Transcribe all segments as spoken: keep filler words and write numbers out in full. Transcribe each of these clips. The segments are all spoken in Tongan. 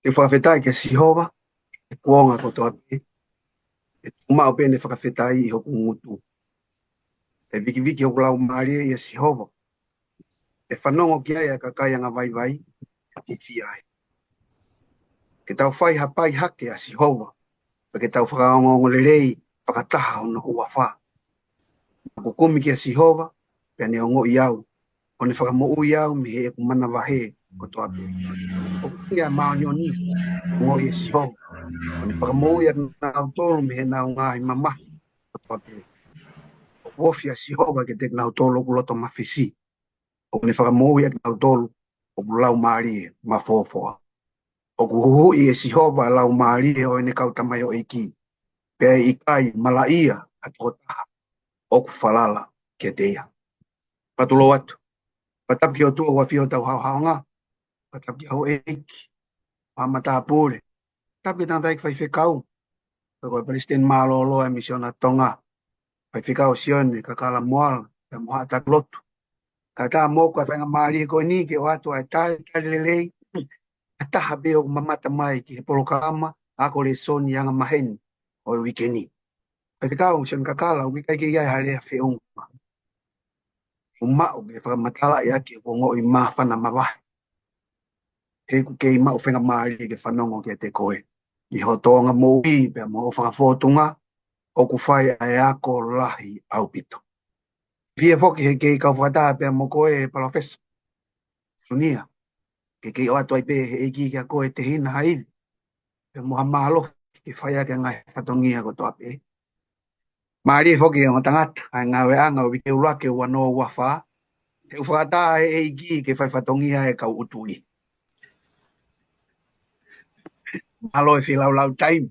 Te u fakafetaʻi kia Sihova ʻi he kuonga kotoa pē. ʻE tuʻu maʻu pē ʻene fakafetaʻi ʻi hoku ngutu. ʻE vikiviki hoku laumālie ʻia Sihova. ʻE fanongo ki ai ʻa e kakai angavaivai, ʻe fiefia ai. Ke tau fai ha pai hake ʻa Sihova, pea ke tau fakaongoongolelei fakataha hono huafa. Naʻá ku kumi kia Sihova, pea ne ongoʻi au, ʻo ne fakamoʻui au mei heʻeku manavahē kotoa pē. ʻOku ʻi ai ʻa e māʻoniʻoni, ongoʻi ʻe Sihova, ʻo ne fakamoʻui ʻa kinautolu mei heʻenau ngaahi mamahi kotoa pē. ʻOku ofi ʻa Sihova kiate kinautolu ʻoku loto mafesi, ʻo ne fakamoʻui ʻa kinautolu ʻoku laumālie mafofoa. ʻOku huhuʻi ʻe Sihova ʻa e laumālie ʻo ʻene kau tamaioʻeiki, pea ʻe ʻikai malaʻia ha tokotaha ʻoku falala kiate ia. Fakatulou atu. Fakatapu ki he ʻOtua ʻoku ʻafio ʻi hotau haohaoa. Fakatapu ki he houʻeiki, ʻa e matāpule. Fakatapu ki he tangataʻeiki faifekau, pea ko e palesiteni mālōlō ʻa e Misiona Tonga, Faifekau Sione Kakala Moala, pea mo haʻa taki lotu. Kae ʻatā moʻoku ʻa e faingamālie ko eni ke ʻoatu ʻa e tali, tali lelei ʻa e taha pē ʻoku mamata mai ki he polokalama ako lēsoni angamaheni ʻo e uike ni. Faifekau Sione Kakala, ʻoku ʻikai ke ʻi ai ha lea feʻunga ʻoku maʻu ke fakamatalaʻi ʻaki ʻeku ongoʻi māfana mavahe. He ʻoku kei maʻu faingamālie ke fanongo kiate koe ʻi hoʻo tōʻonga moʻui pea mo hoʻo fakafōtunga, ʻoku fai ʻa e ako lahi ʻaupito. Fie foki he kei kau fakataha pea mo koe, Palōfesa Sunia, ke kei ʻoatu ai pē ʻe he ʻEiki kiate koe ʻa e tehina ha ivi, pea mo ha mālohi ke fai ʻaki ʻa e ngaahi fatongia kotoa pē. Mālie foki ʻa e ongo tangata ʻa e ngāueʻanga ʻo e uike ʻuluaki ʻo ua noa ua fā, he ʻoku fakataha ʻe he ʻEiki ke fai fatongia ʻa e kau ʻutuli. Mālō e feilaulau taimi.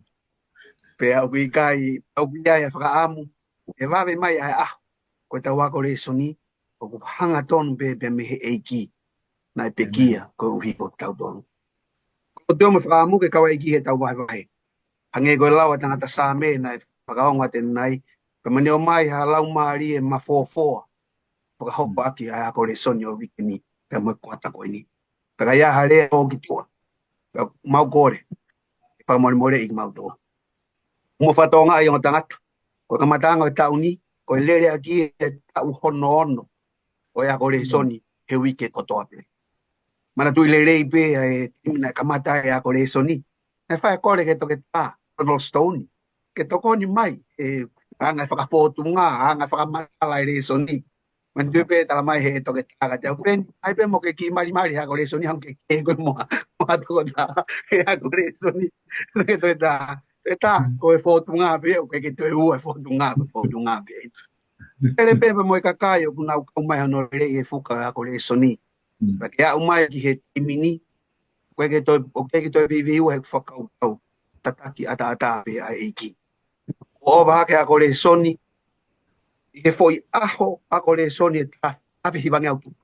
Pea ʻoku ʻikai, ʻoku ʻi ai ʻa e fakaʻamu ʻe vave mai ʻa e ʻaho ko ʻetau ako lēsoni, ʻoku hangatonu pē pea mei he ʻEiki naʻe pekia koeʻuhi ko kitautolu. Ko e ʻOtua mo e fakaʻamu ke kau ai ki heʻetau vahevahe. Hangē ko e lau ʻa e tangata Saame naʻe fakaongo atu ʻanenai, pea mo ne ʻomai ha laumālie mafofoa fakahoko ʻaki ʻa e ako lēsoni ʻo e uike ni, pea mo e kuata ko eni. Pea ka ʻi ai ha lea ʻoku tuʻa, pea mau kole ke fakamolemoleʻi kimautolu. Mo fakatonga ai ongo tangata, ko e kamataʻanga ʻo e taʻu ni, ko e lele ʻaki e taʻu hono ono ʻo e ako lēsoni he uike kotoa pē. Manatuʻi lelei pē ʻa e taimi naʻe kamata ai e ako lēsoni, naʻe fai e kole ki he toketā Donald Stone ke tokoni mai he anga e fakafōtunga, anga e fakamatala e lēsoni. Manatuʻi pē talamai ʻe he toketā kiate au, Peni, ʻai pē mo ke kiʻi malimali he ako lēsoni, hangē ko e ke ko mo ha, mo ha tokotaha he ako lēsoni. Naʻe toketā, toketā, ko e fōtunga pē, ʻoku ʻikai ke toe ua e fōtunga, ko e fōtunga pē. Pele pē mo e kakai ʻoku nau kau mai hono lelei e fuka ako lēsoni. Pea ke aʻu mai ki he taimi ni, ʻoku ʻikai ke toe, ʻoku ʻikai ke toe veiveiua heʻeku fakakaukau, tataki ʻataʻatā pē ʻa e ʻEiki. Kuo ʻova hake ako lēsoni, ʻi he foʻi ʻaho ako lēsoni ʻe taha afe hivangeau tupu.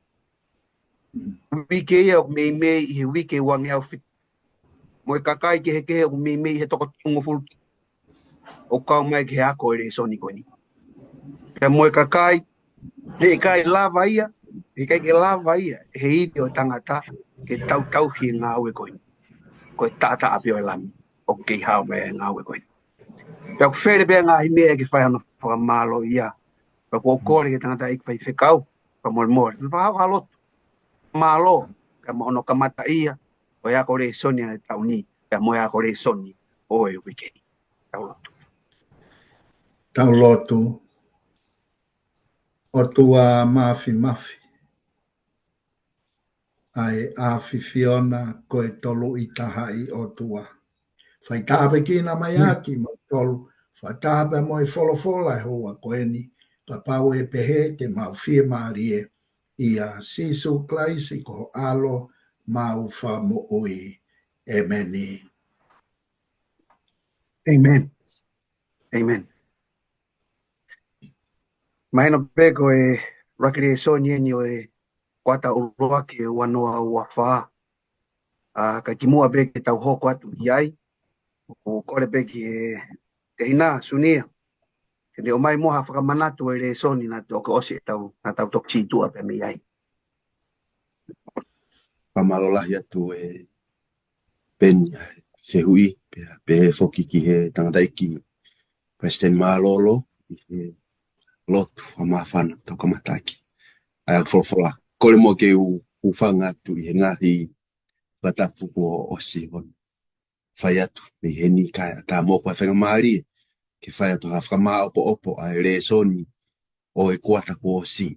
Uike ia ʻoku meimei ʻi he uike uangeau fitu. Mo e kakai kehekehe ʻoku meimei ʻi he toko tolungofulu tupu ʻoku kau mai ki he ako e lēsoni ko eni. Pea mo e kakai, he ʻikai lava ia, he ʻikai ke lava ia ʻe he ivi ʻo e tangata ke tautauhi e ngāue ko eni. Ko e taʻataʻa pē ʻo e Lami ʻoku kei hao mai e ngāue ko eni. Pea ʻoku fele pē ʻa e ngaahi meʻa ke fai hono fakamālō ia. Pea ʻoku ou kole ki he tangataʻeiki faifekau, pea mo e mole. Pea fakahoko ha lotu mālō, pea mo hono kamataʻi ia ʻo e ako lēsoni ʻa e taʻu ni, pea mo e ako lēsoni ʻo e uike ni. Tau lotu. Tau lotu. ʻOtua Māfimafi, ʻa e ʻAfiona ko e Tolu-ʻi-Tahaʻi ʻOtua. Fai tāpuekina mai ʻa kimautolu, fakataha pea mo e folofola he houa ko eni, kapau ʻe pehē te mau fiemālie, ʻia Sīsū Kalaisi ko ho ʻAlo mau Fakamoʻui. ʻĒmeni. ʻĒmeni. ʻĒmeni. Mahino pē ko e ʻuluaki lēsoni eni ʻo e kuata ʻuluaki ʻo e ua noa ua fā. ʻA, ka kimuʻa pē ke tau hoko atu ki ai, ʻoku ou kole pē ki he tehina, Sunia, ke ne ʻomai muʻa ha fakamanatu ʻo e lēsoni naʻe toki ʻosi ʻetau, naʻa tau toki sītuʻa pē mei ai. Fakamālō lahi atu e Peni ʻa e fehuʻi, pea pehē foki ki he tangataʻeiki Palesiteni Mālōlō, ʻi he lotu fakamāfana tau kamataʻaki ʻa e folofola. Kole muʻa ke u hūfanga atu ʻi he ngaahi fakatapu kuo ʻosi hono fai atu mei heni kae ʻatā mo ko e faingamālie ke fai atu ha fakamāʻopoʻopo ʻa e lēsoni ʻo e kuata kuo ʻosi.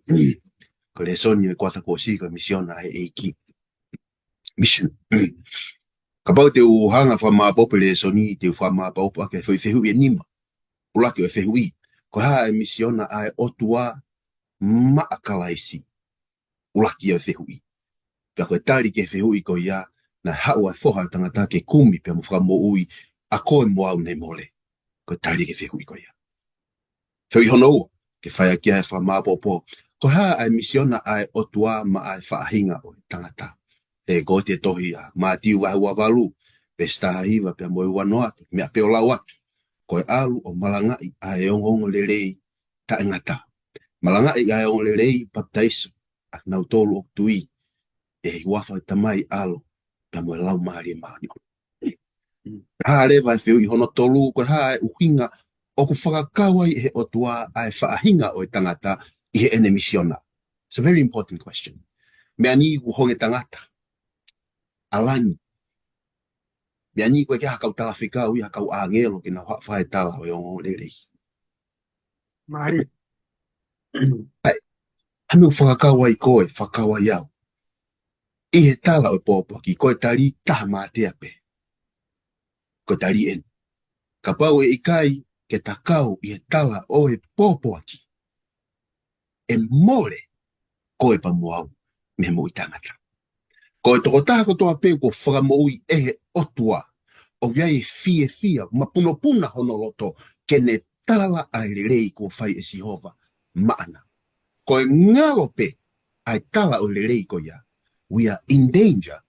Ko e lēsoni ʻo e kuata kuo ʻosi ko e misiona ʻa e ʻEiki. Mission. Kapau te u hanga fakamāʻopoʻopo e lēsoni, te u fakamāʻopoʻopo ʻaki e foʻi fehuʻi ʻe nima. ʻUluaki ʻo e fehuʻi, ko e hā e misiona ʻa e ʻOtua maʻa Kalaisi? ʻUluaki ʻo e fehuʻi. Pea ko e tali ki he fehuʻi ko ia, naʻe haʻu ʻa e Foha ʻo e Tangata ke kumi pea mo fakamoʻui ʻa koe mo au naʻe mole. Ko e tali ki he fehuʻi ko ia. Fehuʻi hono ua, ke fai ʻaki ʻa e fakamāʻopoʻopo. Ko e hā ʻa e misiona ʻa e ʻOtua maʻa e faʻahinga ʻo e tangata? He ko e tohi ʻa Mātiu vahe ua valu, veesi taha hiva pea mo e ua noa atu, meʻa pē ʻo lau atu. Ko e ʻalu ʻo malangaʻi ʻa e ongoongolelei taʻengata. Malangaʻi ʻa e ongoongolelei papitaiso ʻa kinautolu ʻoku tui ʻi he huafa ʻo e Tamai, ʻAlo, pea mo e Laumālie Māʻoniʻoni. Hā leva e fehuʻi hono tolu, ko e hā e ʻuhinga ʻoku fakakau ai ʻe he ʻOtua ʻa e faʻahinga ʻo e tangata ʻi heʻene misiona? It's a very important question. Meʻa ni kuo honge tangata. ʻAlani. Meʻa ni ko e ke ha kau talafekau ia, ha kau ʻāngelo ke nau haʻu ʻo fai e tala ʻo e ongoongolelei. Mālie. ʻAi, hā e meʻa ʻoku fakakau ai koe, fakakau ai au ʻi he tala ʻo e pōpoaki? Ko e tali taha mātea pē. Ko e tali eni. Kapau ʻe ʻikai ke ta kau ʻi he tala ʻo e pōpoaki, ʻe mole koe pea mo au mei he moʻui taʻengata. Ko e tokotaha kotoa pē kuo fakamoʻui ʻe he ʻOtua, ʻoku ʻi ai e fiefia, mapunopuna hono loto ke ne tala ʻa e lelei kuo fai ʻe Sihova maʻana. Ko e ngalo pē ʻa e tala ʻo e lelei ko ia, we are in danger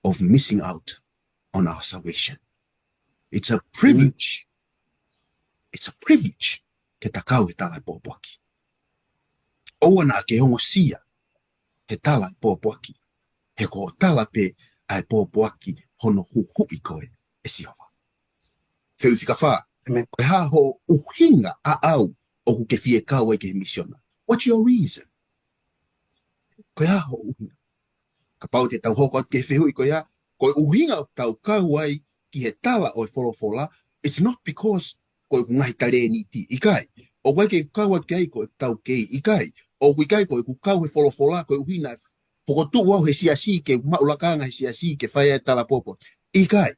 of missing out on our salvation. It's a privilege. It's a privilege ke ta kau he tala ʻo e pōpoaki. ʻOua naʻa ke ongosia he tala ʻo e pōpoaki, he ko e tala pē ʻa e pōpoaki hono huhuʻi koe ʻe Sihova. Fehuʻi fika fā. ʻĒmeni. Ko e hā hoʻo ʻuhinga ʻaʻau ʻoku ke fie kau ai ki he misiona? What's your reason? Ko e hā hoʻo ʻuhinga? Kapau te tau hoko atu ki he fehuʻi ko ia, ko e ʻuhinga ʻoku tau kau ai ki he tala ʻo e folofola, it's not because ko e ngaahi talēniti, ʻikai. ʻOku ʻikai ke kau atu ki ai ko e taukei, ʻikai. ʻOku ʻikai ko e kau he folofola, ko e ʻuhinga fokotuʻu au he siasi ke maʻu lakanga he siasi ke fai e tala pōpoaki, ʻikai.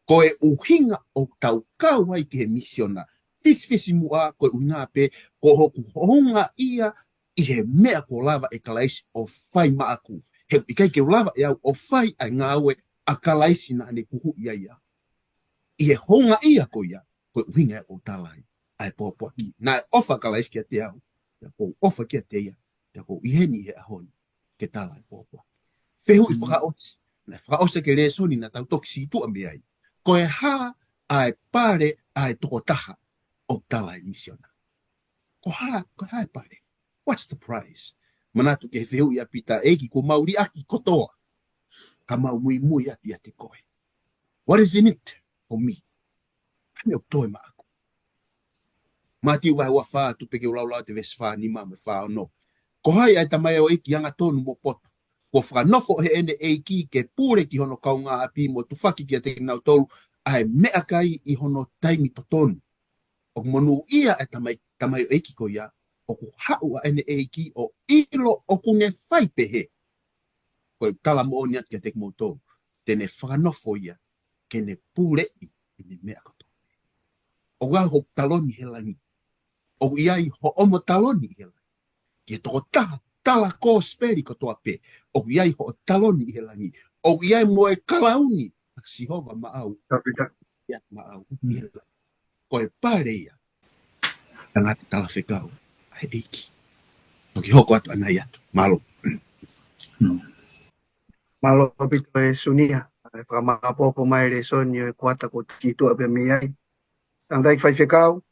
Ko e ʻuhinga ʻoku tau kau ai ki he misiona, fisifisimuʻa, ko e ʻuhinga pē ko hoku houngaʻia ʻi he meʻa kuo lava ʻe Kalaisi ʻo fai maʻaku. He ʻikai ke u lava ʻe au ʻo fai ʻa e ngāue ʻa Kalaisi naʻa ne huhuʻi ai au. ʻI he houngaʻia ko ia, ko e ʻuhinga ia ʻoku ou tala ai ʻa e pōpoaki. Naʻe ʻofa ʻa Kalaisi kiate au, pea ʻoku ou ʻofa kiate ia, pea ʻoku ou ʻi heni he ʻaho ni ke tala ʻa e pōpoaki. Fehuʻi fakaʻosi, naʻe fakaʻosi ʻaki e lēsoni naʻa tau toki situʻa mei ai. Ko e hā ʻa e pale ʻa e tokotaha ʻoku tala e misiona? Ko e hā, ko e hā e pale? What's the prize? Manatu ki he fehuʻi ʻa Pita, ʻEiki, kuo mau liʻaki kotoa ka mau muimui atu ʻiate koe. What is in it for me? Hā e meʻa ʻoku toe maʻaku? Mātiu vahe ua fā, tuku pē ke u lau atu e veesi fā nima mo e fā ono. Ko hai ʻa e tamaioʻeiki angatonu mo poto, kuo fakanofo heʻene ʻeiki ke pule ki hono kaungāʻapi mo tufaki kiate kinautolu ʻa e meʻakai ʻi hono taimi totonu? ʻOku monūʻia e tamai, tamaioʻeiki ko ia, ʻoku haʻu ʻa ʻene ʻeiki ʻo ʻilo ʻoku ne fai pehē. Ko e tala moʻoni atu kiate kimoutolu, te ne fakanofo ia ke ne puleʻi ʻene meʻa kotoa. ʻOku ʻi ai hoʻo taloni he langi. ʻOku ʻi ai hoʻomo taloni he langi. Ki he tokotaha tala kosipeli kotoa pē, ʻoku ʻi ai hoʻo taloni he langi. ʻOku ʻi ai mo e kalauni ʻa Sihova maʻau. Tafita. Ia maʻau. Ko e pale ia. Tangata talafekau ʻa e ʻEiki. Toki hoko atu ʻanai atu. Mālō. Mālō ʻaupito e Sunia. ʻA e fakamāpopo mai lēsoni ʻo e kuata kuo situʻa pē mei ai. Tangataʻeiki faifekau.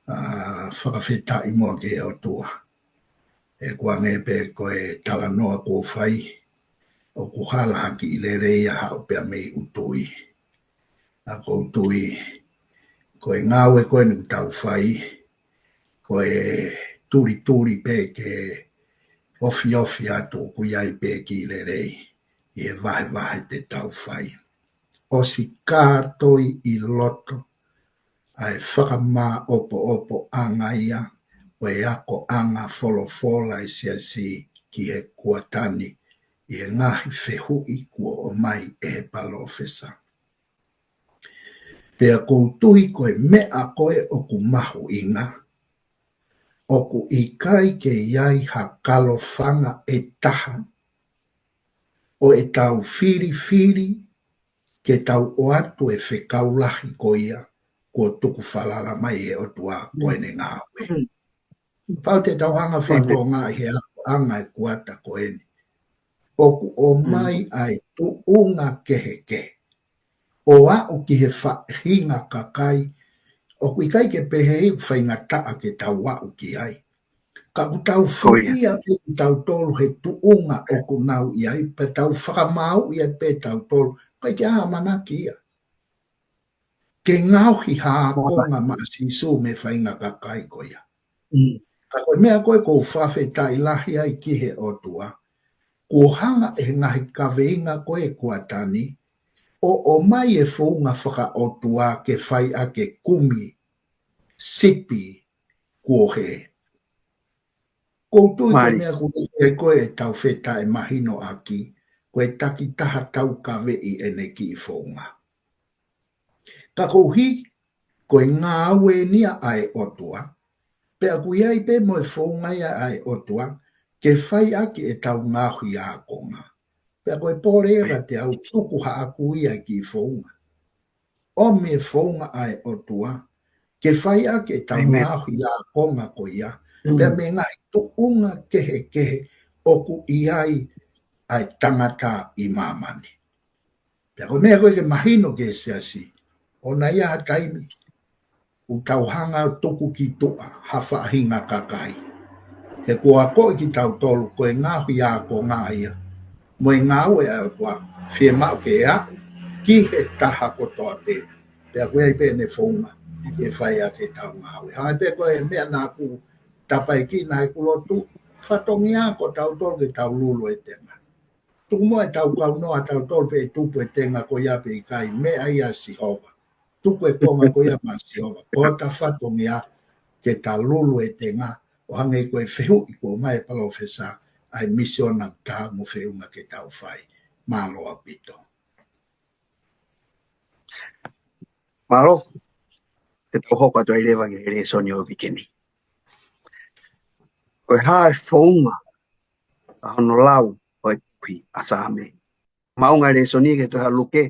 ʻA, fakafetaʻi muʻa ki he ʻOtua. ʻE kuange pē ko e talanoa kuo fai, ʻoku hala hake ʻi lelei ʻa haʻu pea mei ʻUtui. ʻOku ou tui, ko e ngāue ko eni ʻoku tau fai, ko e tulituli pē ke ofiofi atu ʻoku ʻi ai pē kiʻi lelei ʻi he vahevahe te tau fai. ʻOsi kātoi ʻi loto ʻa e fakamāʻopoʻopoʻanga ia ʻo e akoʻanga folofola ʻa e siasi ki he kuata ni ʻi he ngaahi fehuʻi kuo ʻomai ʻe he palōfesa. Pea ʻoku ou tui ko e meʻa ko ē ʻoku mahuʻinga, ʻoku ʻikai ke ʻi ai ha kalofanga ʻe taha ʻo ʻetau filifili ke tau ʻoatu e fekau lahi ko ia kuo tuku falala mai ʻe he ʻOtua ko ʻene ngāue. Pau te tau hanga ʻo fakatonga ʻi he akoʻanga e kuata ko eni. ʻOku ʻomai ʻa e tuʻunga kehekehe ʻo aʻu ki he faʻahinga kakai ʻoku ʻikai ke pehē ʻoku faingataʻa ke tau aʻu ki ai. Ka ʻoku tau foʻia pē kitautolu he tuʻunga ʻoku nau ʻi ai, pea tau fakamāuʻi ai pē tautolu, ʻikai ke ʻamanaki ia ke ngaohi ha ākonga maʻa Sīsū mei he faʻahinga kakai ko ia. Ka ko e meʻa ko ē ʻoku ou fakafetaʻi lahi ai ki he ʻOtua, kuo hanga ʻe he ngaahi kaveinga ko ē kuata ni ʻo ʻomai e founga fakaʻotua ke fai ʻaki e kumi sipi kuo hē. ʻOku ou tui ko e meʻa ko ē ʻoku ʻi ai ko ē ʻetau fetaʻemahinoʻaki, ko e takitaha taukaveʻi ʻene kiʻi founga. Ka koeʻuhi ko e ngāue eni ia ʻa e ʻOtua, pea ʻoku ʻi ai pē mo e founga ia ʻa e ʻOtua ke fai ʻaki ʻetau ngaohi ākonga. Pea ko e pole ia te u tuku haʻaku ia e kiʻi founga. ʻOmi e founga ʻa e ʻOtua ke fai ʻaki ʻetau ngaohi ākonga ko ia, pea mei he ngaahi tuʻunga kehekehe ʻoku ʻi ai ʻa e tangata ʻi māmani. Pea ko e meʻa ko ē ke mahino ki he siasi, ʻoua naʻa ʻi ai ha taimi ʻoku tau hanga ʻo tuku ki tuʻa ha faʻahinga kakai. He kuo akoʻi kitautolu ko e ngaohi ākonga ia mo e ngāue ʻa e ʻOtua, fiemaʻu ke aʻu ki he taha kotoa pē. Pea ʻoku ʻi ai pē ʻene founga ke fai ʻaki ʻetau ngāue. Hangē pē ko e meʻa naʻa ku tapaʻi ki ai ʻi heʻeku lotu, fatongia ko tautolu ke tau lulu e tenga. Tuku muʻa ʻetau kaunoa tautolu pe ʻe tupu e tenga ko ia pe ʻikai, meʻa ia ʻa Sihova. Tuku e konga ko ia maʻa Sihova. Ko hota fatongia ke ta lulu e tenga, ʻo hangē ko e fehuʻi kuo ʻomai ʻe he palōfesa, ʻa e misiona ʻoku tau mo feʻunga ke tau fai. Mālō ʻaupito. Mālō, te tau hoko atu ai leva ki he lēsoni ʻo e uike ni. Ko e hā e founga ʻa hono lau ʻo e tohi ʻa Saame? Maʻu ngaahi lēsoni ki he tohi ʻa Luke,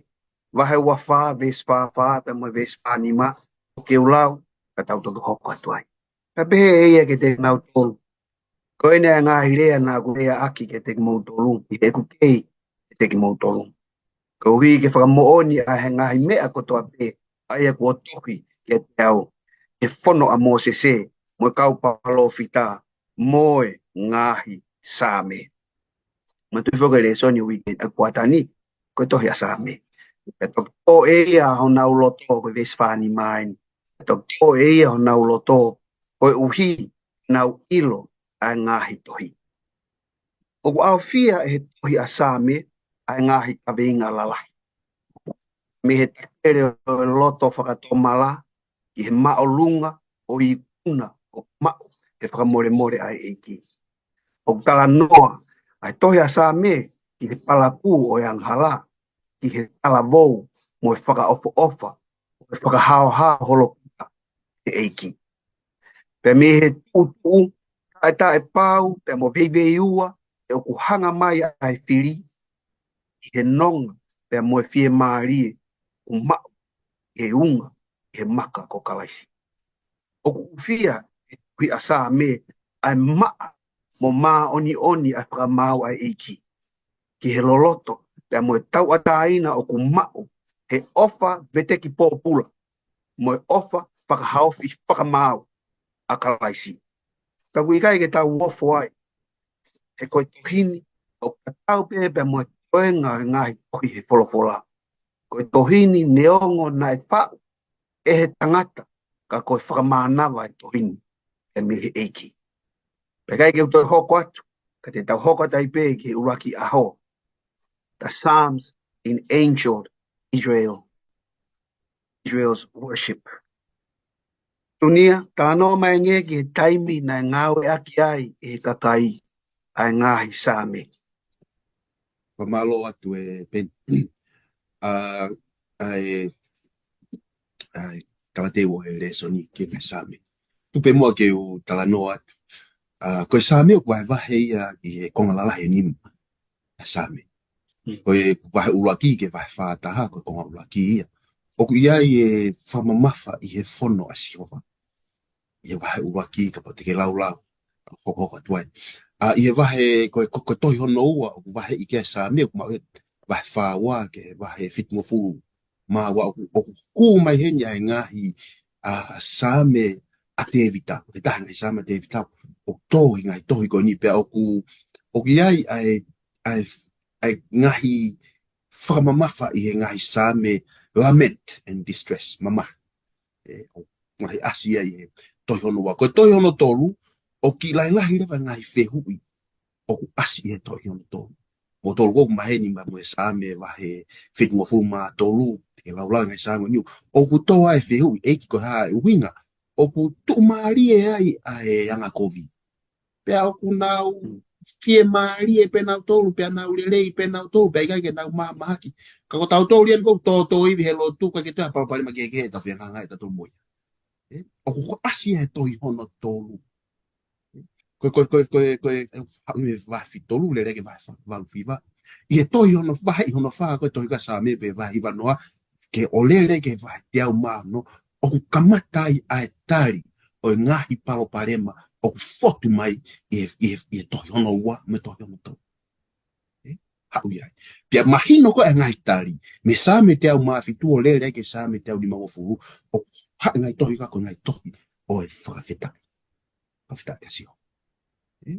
vahe ua fā, veesi fā fā, pea mo e veesi fā nima, ʻoku ou lau, ka tau toki hoko atu ai. Pea pehē ʻe ia kiate kinautolu, ko eni ʻa e ngaahi lea naʻa ku leaʻaki kiate kimoutolu ʻi heʻeku kei ʻiate kimoutolu, koeʻuhi ke fakamoʻoni ʻa e ngaahi meʻa kotoa pē ʻa ia kuo tohi kiate au ʻi he fono ʻa Mōsese, mo e kau palōfita, mo e ngaahi Saame. Mo e tui foki e lēsoni ʻo e uike ʻa e kuata ni, ko e tohi ʻa Saame. Pea toki tō ʻe ia honau loto, ko e veesi fā nima eni. Pea toki tō ʻe ia honau loto, koeʻuhi ke nau ʻilo ʻa e ngaahi tohi. ʻOku ʻaofia ʻe he tohi ʻa Saame ʻa e ngaahi kaveinga lalahi. Mei he tatele ʻo e loto fakatomala, ki he māʻolunga ʻo e ikuna ʻoku maʻu he fakamolemole ʻa e ʻEiki. ʻOku talanoa ʻa e tohi ʻa Saame ki he palakū ʻo e angahala, ki he talavou mo e fakaʻofoʻofa, mo e fakahaohaoa holokuta ʻe he ʻEiki. Pea mei he tuʻutuʻu taʻetaʻepau, pea mo veiveiua, ʻe ʻoku hanga mai ʻa e fili, ki he nonga, pea mo e fiemālie ʻoku maʻu ʻi he unga ʻi he maka ko Kalaisi. ʻOku ʻuhia ʻe he tohi ʻa Saame ʻa e maʻa mo māʻoniʻoni ʻa e fakamaau ʻa e ʻEiki ki he loloto, pea mo e tauʻatāina ʻoku maʻu he ʻofa veteki pōpula mo e ʻofa fakahaofi fakamaau ʻa Kalaisi. Ka ʻoku ʻikai ke tau ofo ai, he ko e tohi ni ʻoku tatau pē pea mo e toenga ʻo e ngaahi tohi he folofola. Ko e tohi ni neongo naʻe faʻu ʻe he tangata, ka ko e fakamānava e tohi ni ʻe mei he ʻEiki. Pea ʻikai ke u toe hoko atu, ka te tau hoko atu ai pē ki he ʻuluaki ʻaho. The Psalms in Ancient Israel, Israel's Worship. Tunia, talanoa mai angē ki he taimi naʻe ngāueʻaki ai ʻe he kakai ʻa e ngaahi Saame. Fakamālō atu e Peni. ʻA, ʻa e, ʻa e, talateu ʻo e lēsoni ki he Saame. Tuku pē muʻa ke u talanoa atu. ʻA, ko e Saame ʻoku vahevahe ia ʻi he konga lalahi ʻe nima ʻa e Saame. Mm. Ko e vahe ʻuluaki ki he vahe fā taha, ko e konga ʻuluaki ia. ʻOku ʻi ai e fakamamafa ʻi he fono ʻa Sihova. ʻI he vahe ʻuluaki, kapau te ke laulau, hokohoko atu ai. ʻA, ʻi he vahe, ko e, ko, ko e tohi hono ua, ʻoku vaheʻi ki ai e Saame, ʻoku maʻu he vahe fā ua ki he vahe fitungofulu mā ua, ʻoku, ʻoku hū mai heni ʻa e ngaahi, ʻa, Saame ʻa Tēvita. Ko e taha e ngaahi Saame ʻa Tēvita, ʻoku tō ʻi he ngaahi tohi ko eni pea ʻoku, ʻoku ʻi ai ʻa e, ʻa e, ʻa e ngaahi fakamamafa ʻi he ngaahi Saame, lament and distress, mamahi. ʻE, ʻo ngaahi ʻasi ia ʻi he tohi hono ua. Ko e tohi hono tolu, ʻoku kiʻi lahilahi leva e ngaahi fehuʻi ʻoku ʻasi ʻi he tohi hono tolu. Mo tolu ʻoku maheni mai mo e Saame vahe fitungofulu mā tolu, te ke laulau e ngaahi Saame ni. ʻOku tō ai e fehuʻi, ʻEiki, ko e hā e ʻuhinga ʻoku tuʻumālie ai ʻa e angakovi. Pea ʻoku nau fiemālie pē nautolu, pea nau lelei pē nautolu, pea ʻikai ke nau mahamahaki. Ka ko tautolu ia ʻoku tōtōivi he lotu, ʻikai ke toe ʻi ai ha palopalema kehekehe ʻe tau fehangahangai ʻe tautolu mo ia. ʻE, ʻoku ʻasi ia he tohi hono tolu. Ko e, ko e, ko e, ko e, ko e, ʻe, haʻu mei he vahe fitu tolu, lele ki he vahe fa-, valu hiva. ʻI he tohi hono, vaheʻi hono fā, ko e tohi ko e Saame pē vahe hiva noa, ke ʻo lele ki he vahe teau mā ono, ʻoku kamata ai ʻa e tali ʻo e ngaahi palopalema ʻoku fotu mai ʻi he, ʻi he, ʻi he tohi hono ua mo e tohi hono tolu. ʻE, haʻu ia ai. Pea mahino ko e ngaahi tali, mei he Saame teau mā fitu ʻo lele ki he Saame teau nimangofulu, ʻoku haʻu e ngaahi tohi ko e ngaahi tohi ʻo e fakafetaʻi. Fakafetaʻi kia Sihova. ʻE?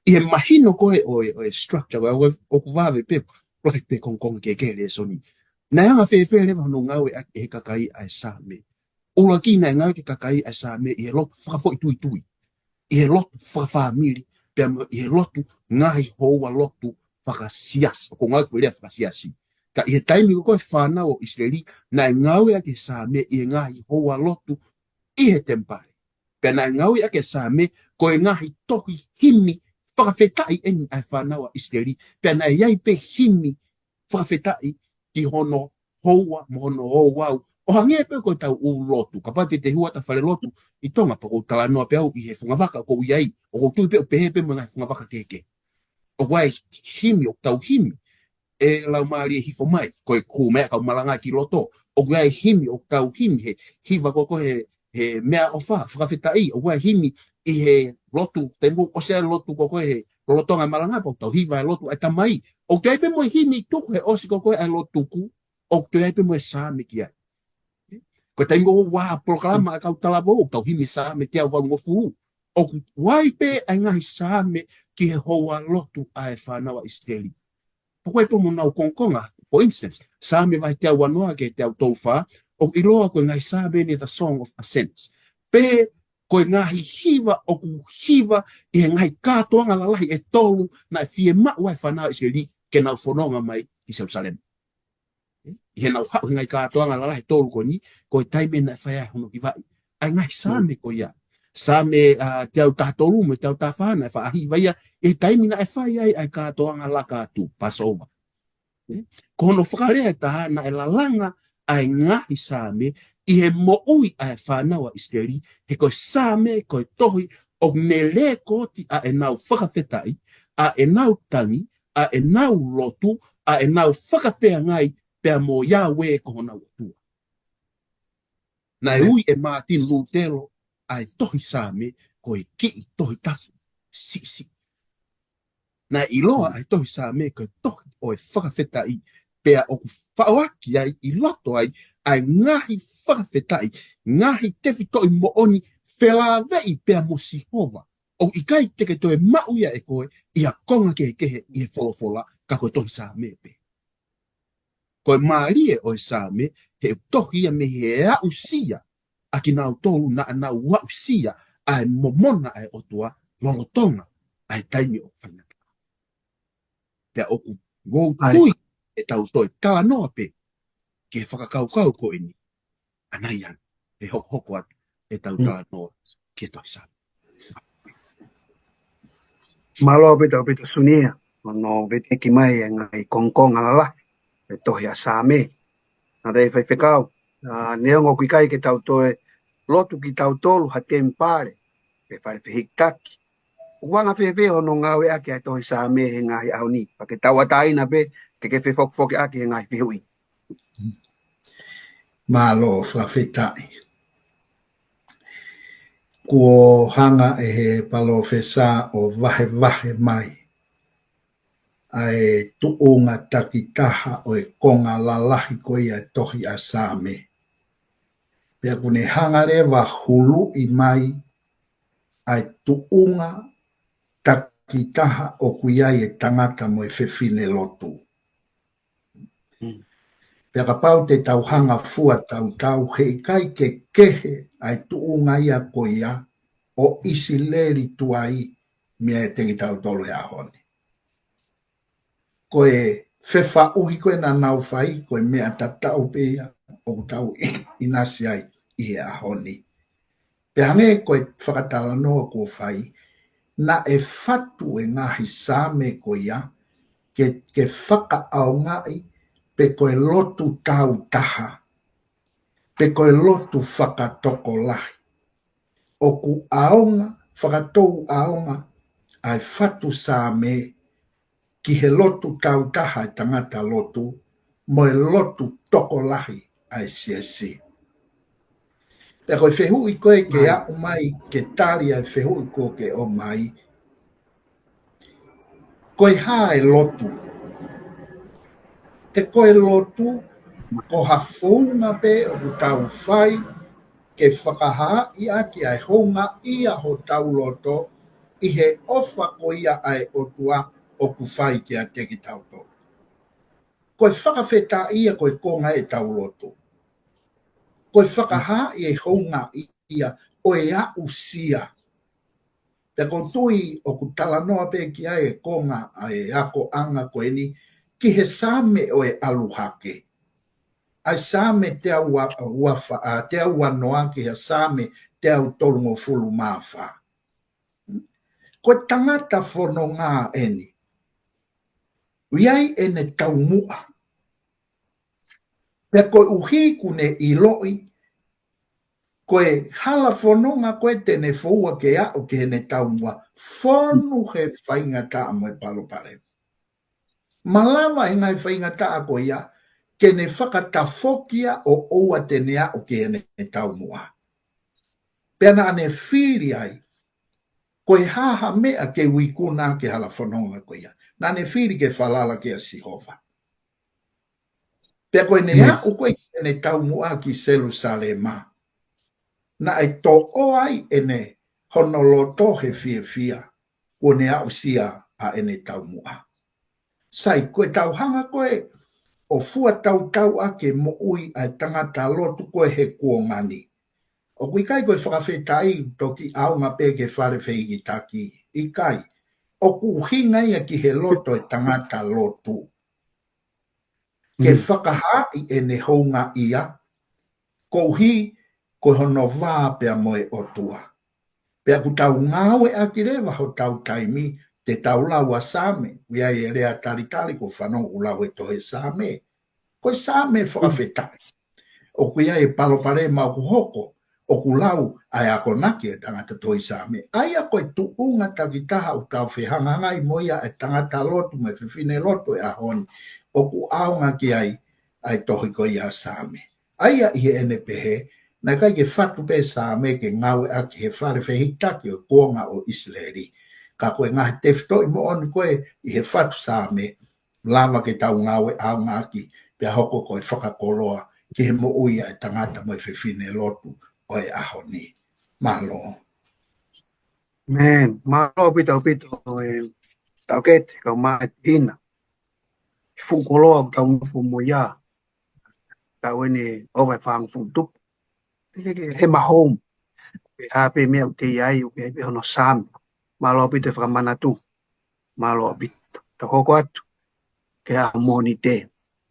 ʻI he mahino ko ē ʻo e, ʻo e structure, ʻo e, ʻoku vave pē, ʻoku lahi pē kongokonga kehekehe e lēsoni. Naʻe anga fēfē leva hono ngāueʻaki ʻe he kakai ʻa e Saame? ʻUluaki, naʻe ngāueʻaki ʻe he kakai ʻa e Saame ʻi he lotu fakafoʻituitui, ʻi he lotu fakafāmili, pea mo ʻi he lotu ngaahi houa lotu fakasiasi, ʻoku ngāueʻaki e lea fakasiasi. Ka ʻi he taimi ko ē ʻo e fānau ʻo ʻIsileli, naʻe ngāueʻaki e Saame ʻi he ngaahi houa lotu ʻi he temipale. Pea naʻe ngāueʻaki e Saame ko e ngaahi tohi himi fakafetaʻi ʻeni ʻa e fānau ʻa ʻIsileli. Pea naʻe ʻi ai pē himi fakafetaʻi ki hono houa mo hono ouau. ʻO hangē pē ko ʻetau ʻū lotu. Kapau te te hū atu ki ha fale lotu ʻi Tonga, pea ʻoku ou talanoa pē au ʻi he fungavaka ʻoku ou ʻi ai, ʻoku ou tui pē ʻoku pehē pē mo e ngaahi fungavaka kehekehe. ʻOku ʻi ai e himi ʻoku tau himi, ʻE Laumālie Hifo Mai, ko e kū mai ʻa e kau malanga ki loto. ʻOku ʻi ai e himi ʻoku tau himi, he hiva ko ē he, he meʻaʻofa, fakafetaʻi. ʻOku ʻi ai e himi ʻi he lotu, taimi ʻoku ʻosi ai e lotu ko ē he lolotonga e malanga, pea ʻoku tau hiva e lotu ʻa e Tamai. ʻOku ʻi ai pē mo e himi tuku he ʻosi ko ē ʻa e lotu tuku, ʻoku ʻi ai pē mo e Saame ki ai. Ko e taimi ʻoku ʻi ai e polokalama ʻa e kau talavou, ʻoku tau himi Saame teau valungofulu. ʻOku ʻi ai pē ʻa e ngaahi Saame ki he houa lotu ʻa e fānau ʻa ʻIsileli. Pea ko e pō mo nau kongokonga, for instance, Saame vahe teau uanoa ki he teau tolu fā, ʻoku ʻiloa ko e ngaahi Saame ni The Song of Ascents. Pe ko e ngaahi hiva ʻoku hiva ʻi he ngaahi kātoanga lalahi ʻe tolu naʻe fiemaʻu ai e fānau ʻa ʻIsileli ke nau fononga mai ki Selusalema. ʻI heʻenau haʻu he ngaahi kātoanga lalahi ʻe tolu ko eni, ko e taimi naʻe fai ai hono hivaʻi ʻa e ngaahi Saame ko ia. Saame, ʻa, teau taha tolu mo e teau taha fā naʻe faʻa hiva ia ʻi he taimi naʻe fai ai ʻa e kātoanga laka atu, Passover. Ko hono fakalea ʻe taha naʻe lalanga ʻa e ngaahi Saame ʻi he moʻui ʻa e fānau ʻa ʻIsileli, he ko e Saame ko e tohi ʻoku ne lēkooti ʻa ʻenau fakafetaʻi, ʻa ʻenau tangi, ʻa ʻenau lotu, ʻa ʻenau fakafeangai pea mo Yahweh ko honau ʻOtua. Naʻe ui ʻe Mātini Lūtelo ʻa e tohi Saame ko e kiʻi tohi tapu siʻisiʻi. Naʻe ʻiloa ʻa e tohi Saame ko e tohi ʻo e fakafetaʻi, pea ʻoku faʻoaki ai ʻi loto ai ʻa e ngaahi fakafetaʻi, ngaahi tefitoʻi moʻoni felāveʻi pea mo Sihova. ʻOku ʻikai te ke toe maʻu ia ʻe koe ʻi ha konga kehekehe ʻi he folofola ka ko e tohi Saame pē. Ko e mālie ʻo e Saame, he ʻoku tohi ia mei he aʻusia ʻa kinautolu naʻa nau aʻusia ʻa e momona ʻa e ʻOtua lolotonga ʻa e taimi ʻoku faingataʻa. Pea ʻoku ou tui ʻe tau toe talanoa pē ki he fakakaukau ko eni. ʻAnai ange, ʻe hokohoko atu ʻetau talanoa ki he tohi Saame. Mālō ʻaupito ʻaupito Sunia, hono veteki mai e ngaahi kongokonga lalahi e tohi ʻa Saame. Naʻa tau faifekau, neongo ʻoku ʻikai ke tau toe lotu kitautolu ha temipale pe fale fehikitaki, ʻoku anga fēfē hono ngāueʻaki ʻa e tohi Saame he ngaahi ʻaho ni? Pea ke tauʻatāina pē, ke ke fefokifokiʻaki he ngaahi fehuʻi. Mālō, fakafetaʻi. Kuo hanga ʻe he palōfesa ʻo vahevahe mai ʻa e tuʻunga takitaha ʻo e konga lalahi ko ia e tohi ʻa Saame. Pea ʻoku ne hanga leva huluʻi mai ʻa e tuʻunga takitaha ʻoku ʻi ai e tangata mo e fefine lotu. Pea kapau te tau hanga fua tautau, he ʻikai ke kehe ʻa e tuʻunga ia ko ia ʻo ʻIsileli tuai meiate kitautolu he ʻaho ni. Ko e fefaʻuhi ko ē naʻa nau fai, ko e meʻa tatau pē ia ʻoku tau ʻinasi ai ʻi he ʻaho ni. Pea hangē ko e fakatalanoa kuo fai, naʻe fatu e ngaahi Saame ko ia ke, ke fakaʻaongaʻi pe ko e lotu tāutaha, pe ko e lotu fakatokolahi. ʻOku ʻaonga, fakatou ʻaonga ʻa e fatu Saame ki he lotu tāutaha e tangata lotu, mo e lotu tokolahi ʻa e siasi. Pea ko e fehuʻi ko ē ke aʻu mai ke tali ʻa e fehuʻi kuo ke ʻomai, ko e hā e lotu? ʻE ko e lotu, ko ha founga pē ʻoku tau fai ke fakahaaʻi ʻaki ʻa e houngaʻia hotau loto ʻi he ʻofa ko ia ʻa e ʻOtua ʻoku fai kiate kitautolu. Ko e fakafetaʻi ia ko e konga ʻetau lotu. Ko e fakahaaʻi e houngaʻia ʻo e aʻusia. Pea ʻoku ou tui ʻoku talanoa pē ki ai e konga ʻa e akoʻanga ko eni ki he Saame ʻo e ʻAlu Hake. ʻA e Saame teau ua, ua fā, ʻa, teau ua noa ki he Saame teau tolungofulu mā fā. Ko e tangata fononga eni. ʻOku ʻi ai ʻene taumuʻa. Pea koeʻuhi kuo ne ʻiloʻi, ko e hala fononga ko ē te ne foua ke aʻu ki heʻene taumuʻa, fonu he faingataʻa mo e palopalema. Malava he ngaahi faingataʻa ko ia, ke ne fakatafoki ia ʻo ʻoua te ne aʻu ki heʻene taumuʻa. Pea naʻa ne fili ai, ko e hā ha meʻa ke u ikuna ki he hala fononga ko ia. Naʻa ne fili ke falala kia Sihova. Pea ko ʻene aʻu ko ē ki heʻene taumuʻa ki Selusalema, naʻe toʻo ai ʻene hono loto he fiefia, kuo ne aʻusia ʻa ʻene taumuʻa. Sai, ko e tau hanga ko ē ʻo fua tautau ʻaki e moʻui ʻa e tangata lotu ko ē he kuonga ni. ʻOku ʻikai ko e fakafetaʻi toki ʻaonga pē ki he fale fehikitaki, ʻikai. ʻOku ʻuhinga ia ki he loto e tangata lotu. Ke fakahaaʻi ʻene houngaʻia, koeʻuhi ko hono vā pea mo e ʻOtua. Pea ʻoku tau ngāueʻaki leva hotau taimi, te tau lau ʻa Saame, ʻoku ʻi ai e lea talitali ko fanongo ʻoku lau e tohi Saame. Ko e Saame fakafetaʻi. ʻOku ʻi ai e palopalema ʻoku hoko, ʻoku lau ʻa e akonaki e tangata tohi Saame. ʻA ia ko e tuʻunga takitaha ʻoku tau fehangahangai mo ia e tangata lotu mo e fefine lotu e ʻaho ni. ʻOku ʻaonga ki ai ʻa e tohi ko ia Saame. ʻA ia ʻi heʻene pehē, naʻe ʻikai ke fatu pē Saame ke ngāueʻaki he fale fehikitaki ʻo e kuonga ʻo ʻIsileli. Ka ko e ngaahi tefitoʻi moʻoni ko ē ʻi he fatu Saame, lava ke tau ngāue ʻaonga ʻaki, pea hoko ko e fakakoloa ki he moʻui ʻa e tangata mo e fefine lotu ʻo e ʻaho ni. Mālō. Amen. Mālō ʻaupito ʻaupito e Taukete, kau mai Tina. Fuʻu koloa ʻoku tau nofo mo ia. tau eni ʻova e fāngofulu tupu. Pea ke, ke hema home. Pe ʻa e pē meʻa ʻoku te ʻi ai, ʻoku ʻi ai pē hono Saame. Mālō ʻaupito e fakamanatu. Mālō ʻaupito. Tau hoko atu ki he ʻaho Mōnite.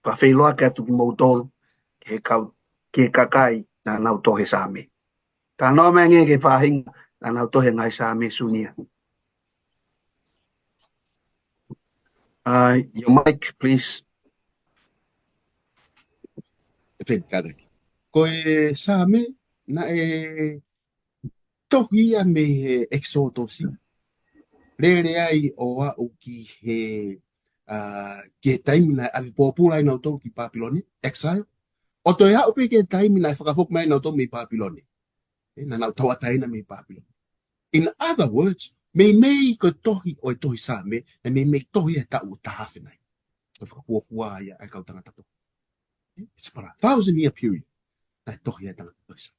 Fakafeʻiloaki atu kimoutolu ki he kau, ki he kakai naʻa nau tohi e Saame. Talanoa mai angē ki he faʻahinga naʻa nau tohi e ngaahi Saame, Sunia. Uh, your mic, please. Epeni, kātaki. Ko e Saame naʻe tohi ia mei he ʻEkisotosi, lele ai ʻo aʻu ki he, uh, ki he taimi naʻe ʻave pōpula ai nautolu ki Papilone, exile. ʻO toe aʻu pē ki he taimi naʻe fakafoki mai nautolu mei Papilone. ʻE, naʻa nau tauʻatāina mei Papilone. In other words, meimei ko e tohi ʻo e tohi Saame, naʻe meimei tohi he taʻu ʻe taha afe nai. Ko e fakafuofua ia ʻa e kau tangata tohi. It's about a thousand year period. Naʻe tohi ʻe he tangata tohi Saame.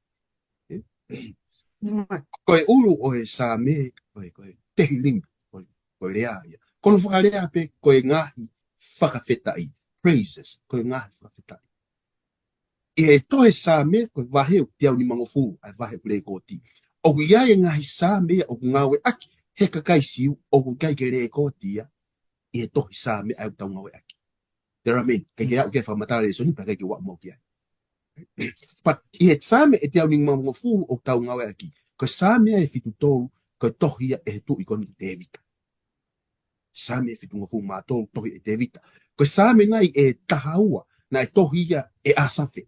Ko e ʻulu ʻo e Saame, ko e, ko e Tehillim, ko e, ko e lea ia. Ko hono fakalea pē, ko e ngaahi fakafetaʻi, praises, ko e ngaahi fakafetaʻi. ʻI he tohi Saame, ko e vahe ʻoku teau nimangofulu, ʻa e vahe ʻoku lekooti. ʻOku ʻi ai e ngaahi Saame ia ʻoku ngāueʻaki he kakai Siu, ʻoku ʻikai ke lekooti ia ʻi he tohi Saame ʻa ia ʻoku tau ngāueʻaki. Tera men, ʻikai ke aʻu ki he fakamatala lēsoni, pea ʻikai ke u aʻu mai ki ai. But ʻi he Saame ʻe teau nimangofulu ʻoku tau ngāueʻaki, ko e Saame ʻe fitu tolu, ko e tohi ia ʻe he tuʻi ko eni ko Tēvita. Saame ʻe fitungofulu mā tolu, tohi ʻe Tēvita. Ko e Saame nai ʻe taha ua, naʻe tohi ia ʻe ʻAsafe.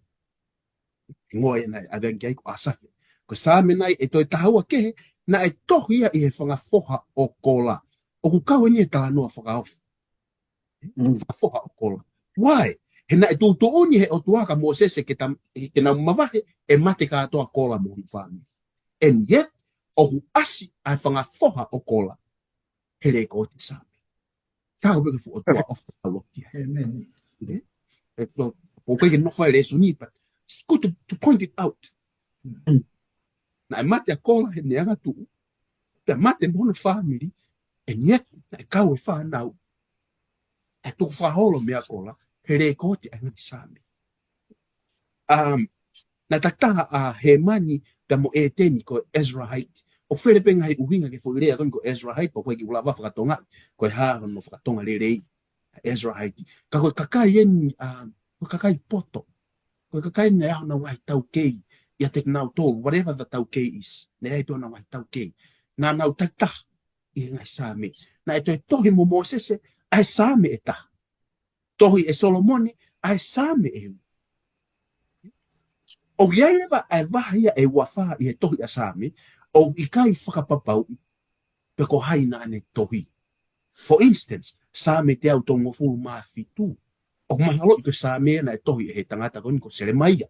Hingoa ia naʻe ʻave ange ki ai ko ʻAsafe. Ko e Saame nai ʻe toe taha ua kehe, naʻe tohi ia ʻe he fanga foha ʻo Kola. ʻOku kau eni he talanoa fakaofo. Mm. Fanga foha ʻo Kola. Why? He naʻe tuʻutuʻuni ʻe he ʻOtua kia Mōsese ke tam-, ke nau mavahe, ʻe mate kātoa Kola mo hono fāmili. And yet, ʻoku ʻasi ʻa e fanga foha ʻo Kola he lekooti Saame. Ka ko e fuʻu ʻOtua ʻofa ʻa e ʻOtua. Amen. ʻE? ʻE, ʻoku ʻikai ke nofo ai e lēsoni, but it's good to, to point it out. Mm. Naʻe mate ʻa Kola heʻene angatuʻu. Pea mate mo hono fāmili, and yet naʻe kau e fānau. ʻE tukufakaholo meia Kola he lekooti ʻa e ngaahi Saame. Um, naʻe takitaha ʻa Hēmani pea mo ʻEteni ko e Ezrahite. ʻOku fele pē ngaahi ʻuhinga ki he foʻi lea ko eni ko e Ezrahite, pea ʻoku ʻikai ke u lava fakatonga, ko e hā hono fakatonga lelei, Ezrahite. Ka ko e kakai eni, um, ko e kakai poto. Ko e kakai naʻe ʻi ai honau ngaahi taukei, ʻiate kinautolu, whatever the taukei is, naʻe ʻi ai pē honau ngaahi taukei. Naʻa nau takitaha ʻi he ngaahi Saame. Naʻe toe tohi mo Mōsese ʻa e Saame ʻe taha. Tohi ʻe Solomone ʻa e Saame ʻe ua. ʻOku ʻi ai leva ʻa e vahe ia ʻe ua fā ʻi he tohi ʻa Saame, ʻoku ʻikai fakapapauʻi pe ko hai naʻa ne tohi. For instance, Saame teau tolungofulu mā fitu. ʻOku mahalo ko e Saame naʻe tohi ʻe he tangata ko eni ko Selemaia.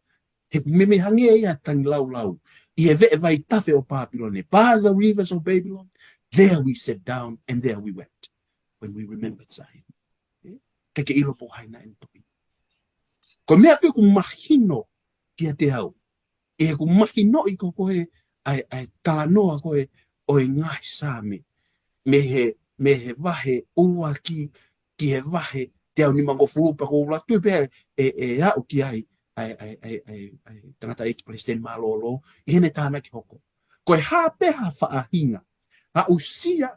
He ʻoku meimei hangē ia e tangilāulau. ʻI he veʻe vaitafe ʻo Papilone, by the rivers of Babylon, there we sat down and there we wept when we remembered Zion. ʻE? Ke ke ʻilo pe ko hai naʻa ne tohi. Ko e meʻa pē ʻoku mahino kiate au, ʻi heʻeku mahinoʻi ko ē ʻa e, ʻa e talanoa ko ē ʻo e ngaahi Saame, mei he, mei he vahe ʻuluaki ki he vahe teau nimangofulu, pea ʻoku ou lava atu pē ʻe, ʻe aʻu ki ai ʻa e, ʻa e, ʻa e, ʻa e, ʻa e tangataʻeiki palesiteni mālōlō ʻi heʻene tānaki hoko. Ko e hā pē ha faʻahinga, aʻusia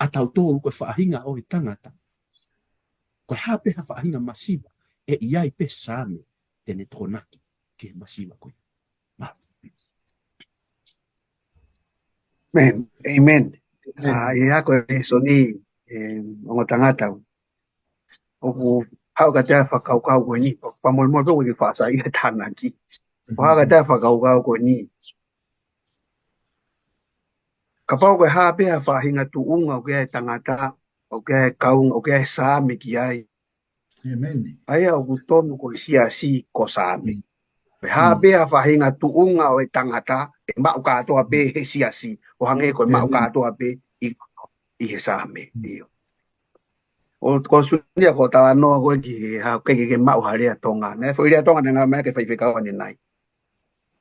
ʻa tautolu ko e faʻahinga ʻo e tangata, ko e hā pē ha faʻahinga masiva, ʻe ʻi ai pē Saame te ne tokonaki ki he masiva ko ia. Mālō. Amen. Amen. Amen. ʻA, ʻi he ako e lēsoni, ʻe, ongo tangata, ʻoku haʻu kiate au e fakakaukau ko eni, fakamolemole pē ʻoku ʻikai ke faʻa sai e tānaki. ʻOku haʻu kiate au e fakakaukau ko eni. Kapau ko e hā pē ha faʻahinga tuʻunga ʻoku ʻi ai e tangata, ʻoku ʻi ai e kaunga, ʻoku ʻi ai e Saame ki ai, ʻa ia ʻoku tonu ko e siasi ko Saame. Ko e hā pē ha faʻahinga tuʻunga ʻo e tangata, ʻe maʻu kātoa pē he siasi, ʻo hangē ko e maʻu kātoa pē ʻi, ʻi he Saame. ʻIo. ʻO ko Sunia ko e talanoa ko ē ki he hā, ke, ke, ke maʻu ha lea Tonga. Naʻe foʻi lea Tonga naʻe ngāueʻaki ʻe he faifekau ʻanenai.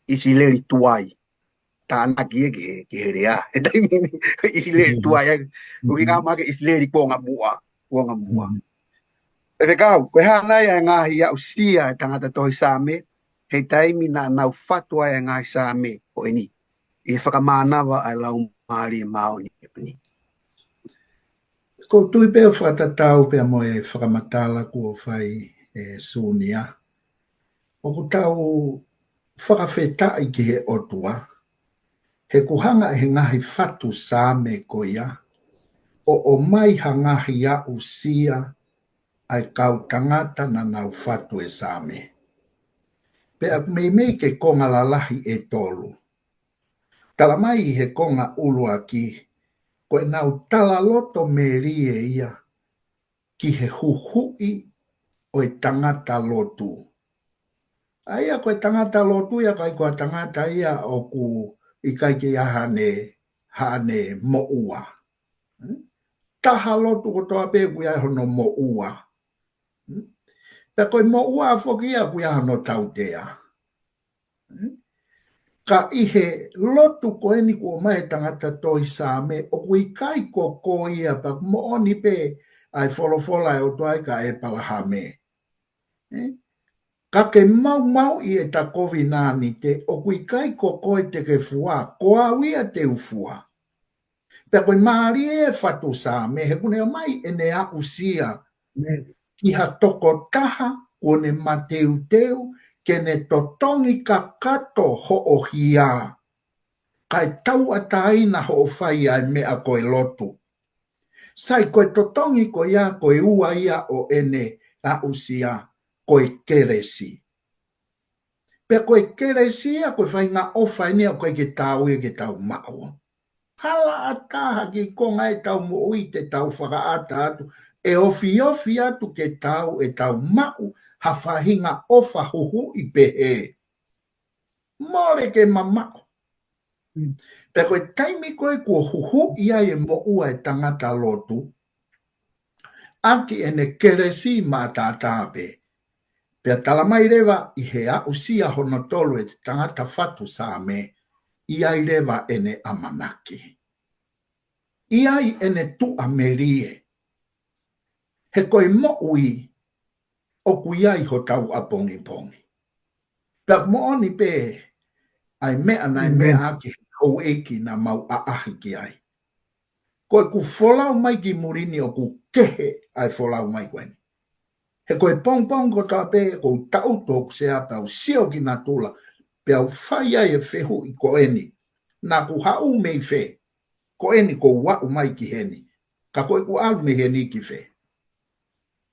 ʻIsileli tuai. Tānaki ia ki he, ki he lea. He taimi ni, ʻIsileli tuai, ʻoku ʻikai ngāueʻaki ʻIsileli kuonga muʻa, kuonga muʻa. Faifekau, ko e hā nai ʻa e ngaahi aʻusia e tangata tohi Saame, he taimi naʻa nau fatu ai e ngaahi Saame ko eni, ʻi he fakamānava ʻa e Laumālie Māʻoniʻoni. Ko u tui pē ʻo fakatatau pea mo e fakamatala kuo fai ʻe Sunia, ʻoku tau fakafetaʻi ki he ʻOtua, he kuo hanga ʻe he ngaahi fatu Saame ko ia ʻo ʻomai ha ngaahi aʻusia ʻa e kau tangata naʻa nau fatu e Saame. Pea ʻoku meimei ke konga lalahi ʻe tolu. Tala mai ʻi he konga ʻuluaki, ko ʻenau talaloto melie ia ki he huhuʻi ʻo e tangata lotu. ʻA ia ko e tangata lotu ia, ʻikai ko ha tangata ia ʻoku ʻikai ke ʻi ai haʻane, haʻane moʻua. Hmm? Taha lotu kotoa pē ʻoku ʻi ai hono moʻua. Hmm? Pea ko e moʻua foki ia ʻoku ʻi ai hono tautea. Hmm? Ka ʻi he lotu ko eni kuo ʻomai ʻe he tangata tohi Saame, ʻoku ʻikai ko koe ia, pea ʻoku moʻoni pē ʻa e folofola ʻa e ʻOtua ia kia ʻEpalahame. Eh? Ka ke maumauʻi ʻeta kovinānite, ʻoku ʻikai ko koe te ke fua, ko au ia te u fua. Pea ko e mālie e fatu Saame, he kuo ne ʻomai ʻene aʻusia ki ha tokotaha kuo ne mateuteu ke ne totongi kakato hoʻo hia, kae tauʻatāina hoʻo fai ʻa e meʻa ko e lotu. Sai, ko e totongi ko ia, ko e ua ia ʻo ʻene aʻusia, ko e kelesi. Pea ko e kelesi ia, ko e faʻahinga ʻofa eni ia ʻoku ʻikai ke taau ia ke tau maʻu. Hala ʻatā ha kiʻi konga ʻetau moʻui te tau fakaʻata atu, ʻe ofiofi atu ke tau, ʻe tau maʻu ha faʻahinga ʻofa huhuʻi pehē. Mole ke mamaʻo. Mm. Pea ko e taimi ko ē kuo huhuʻi ai e moʻua e tangata lotu, ʻaki ʻene kelesi maʻataʻatā pē. Pea tala mai leva ʻi he aʻusia hono tolu e tangata fatu Saame, ʻi ai leva ʻene ʻamanaki. ʻI ai ʻene tuʻamelie. He ko e moʻui ʻoku ʻi ai hotau ʻapongipongi. Pea ʻoku moʻoni pē ʻa e meʻa naʻe meʻa ʻaki he houʻeiki naʻa mau ʻaʻahi ki ai. Ko ʻeku folau mai ki muli ni ʻoku kehe ʻa e folau mai ko eni. He ko e pongipongi kotoa pē ʻoku ou taʻutu hoku sea pea u sio ki natula, pea u fai ai e fehuʻi ko eni. Naʻa ku haʻu mei fē? Ko eni kuo u aʻu mai ki heni. Ka ko ʻeku ʻalu mei heni ki fē?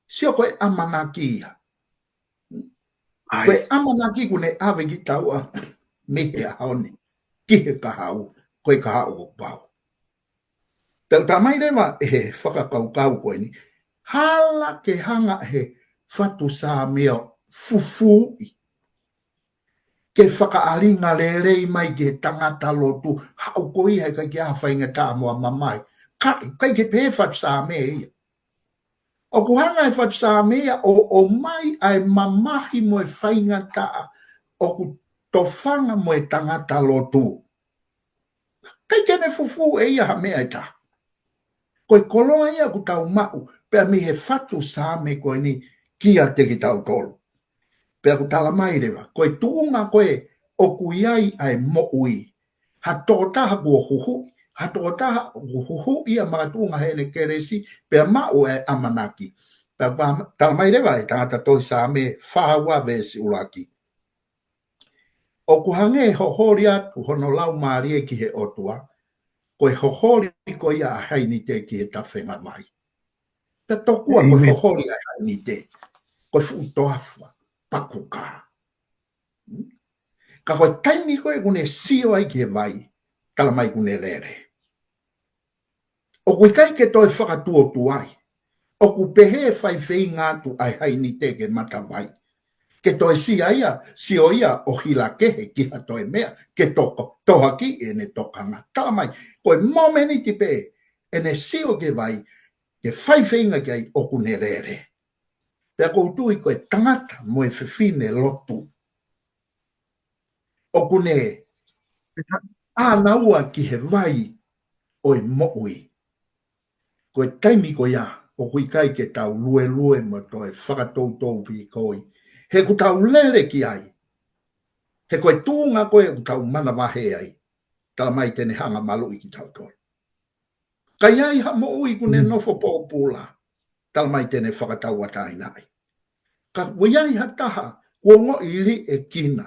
Sio ko e ʻamanaki ia. Ko e ʻamanaki kuo ne ʻave kitaua mei he ʻaho ni ki he kahaʻu, ko e kahaʻu ʻoku pau. Pea ʻoku tala mai leva ʻe he fakakaukau ko eni, hala ke hanga ʻe he fatu Saame ʻo fufuuʻi, ke fakaʻalinga lelei mai ki he tangata lotu, haʻu ko ia he ʻikai ke ʻi ai ha faingataʻa mo ha mamahi. Ka, ʻikai ke pehē fatu Saame ia. ʻOku hanga ʻe he fatu Saame ia ʻo, ʻomai ʻa e mamahi mo e faingataʻa ʻoku tofanga mo e tangata lotu. ʻIkai ke ne fufū ʻe ia ha meʻa ʻe taha. Ko e koloa ia ʻoku tau maʻu, pea mei he fatu Saame ko eni kiate kitautolu. Pea ʻoku tala mai leva, ko e tuʻunga ko ē ʻoku ʻi ai ʻa e moʻui. Ha tokotaha kuo huhuʻi, ha tokotaha kuo huhuʻi ia makatuʻunga heʻene kelesi, pea maʻu e ʻamanaki. Pea ʻoku tala mai leva ʻe he tangata tohi Saame fā ua veesi ʻuluaki. ʻOku hangē hoholi atu hono laumālie ki he ʻOtua, ko e hoholi ko ia ʻa Hainite ki he tafenga vai. Pea tokua ko e hoholi ʻa Hainite, ko e fuʻu toafa, pakuka. Hmm? Ka ko e taimi ko ē ʻoku ne sio ai ki he vai, tala mai ʻoku ne lele. ʻOku ʻikai ke toe fakatuotuai. ʻOku pehē faifeinga atu ʻa e Hainite ki he matavai. Ke toe sio ia, sio ia ʻo hila kehe ki ha toe meʻa, ke toko, tohaki ʻene tokanga. Tala mai, ko e momeniti pē ʻene sio ki he vai, ke faifeinga ki ai ʻoku ne lele. Pea ʻoku ou tui ko e tangata mo e fefine lotu. ʻOku ne ʻānaua ki he vai ʻo e moʻui. Ko e taimi ko ia, ʻoku ʻikai ke tau luelue mo toe fakatoutou pīkoi. He ʻoku tau lele ki ai. He ko e tuʻunga ko ē ʻoku tau manavahē ai, tala mai te ne hanga maluʻi kitautolu. Ka ʻi ai ha moʻui ʻoku ne nofo pōpula, tala mai te ne fakatauʻatāinaʻi. Ka ʻoku ʻi ai ha taha kuo ongoʻi liʻekina,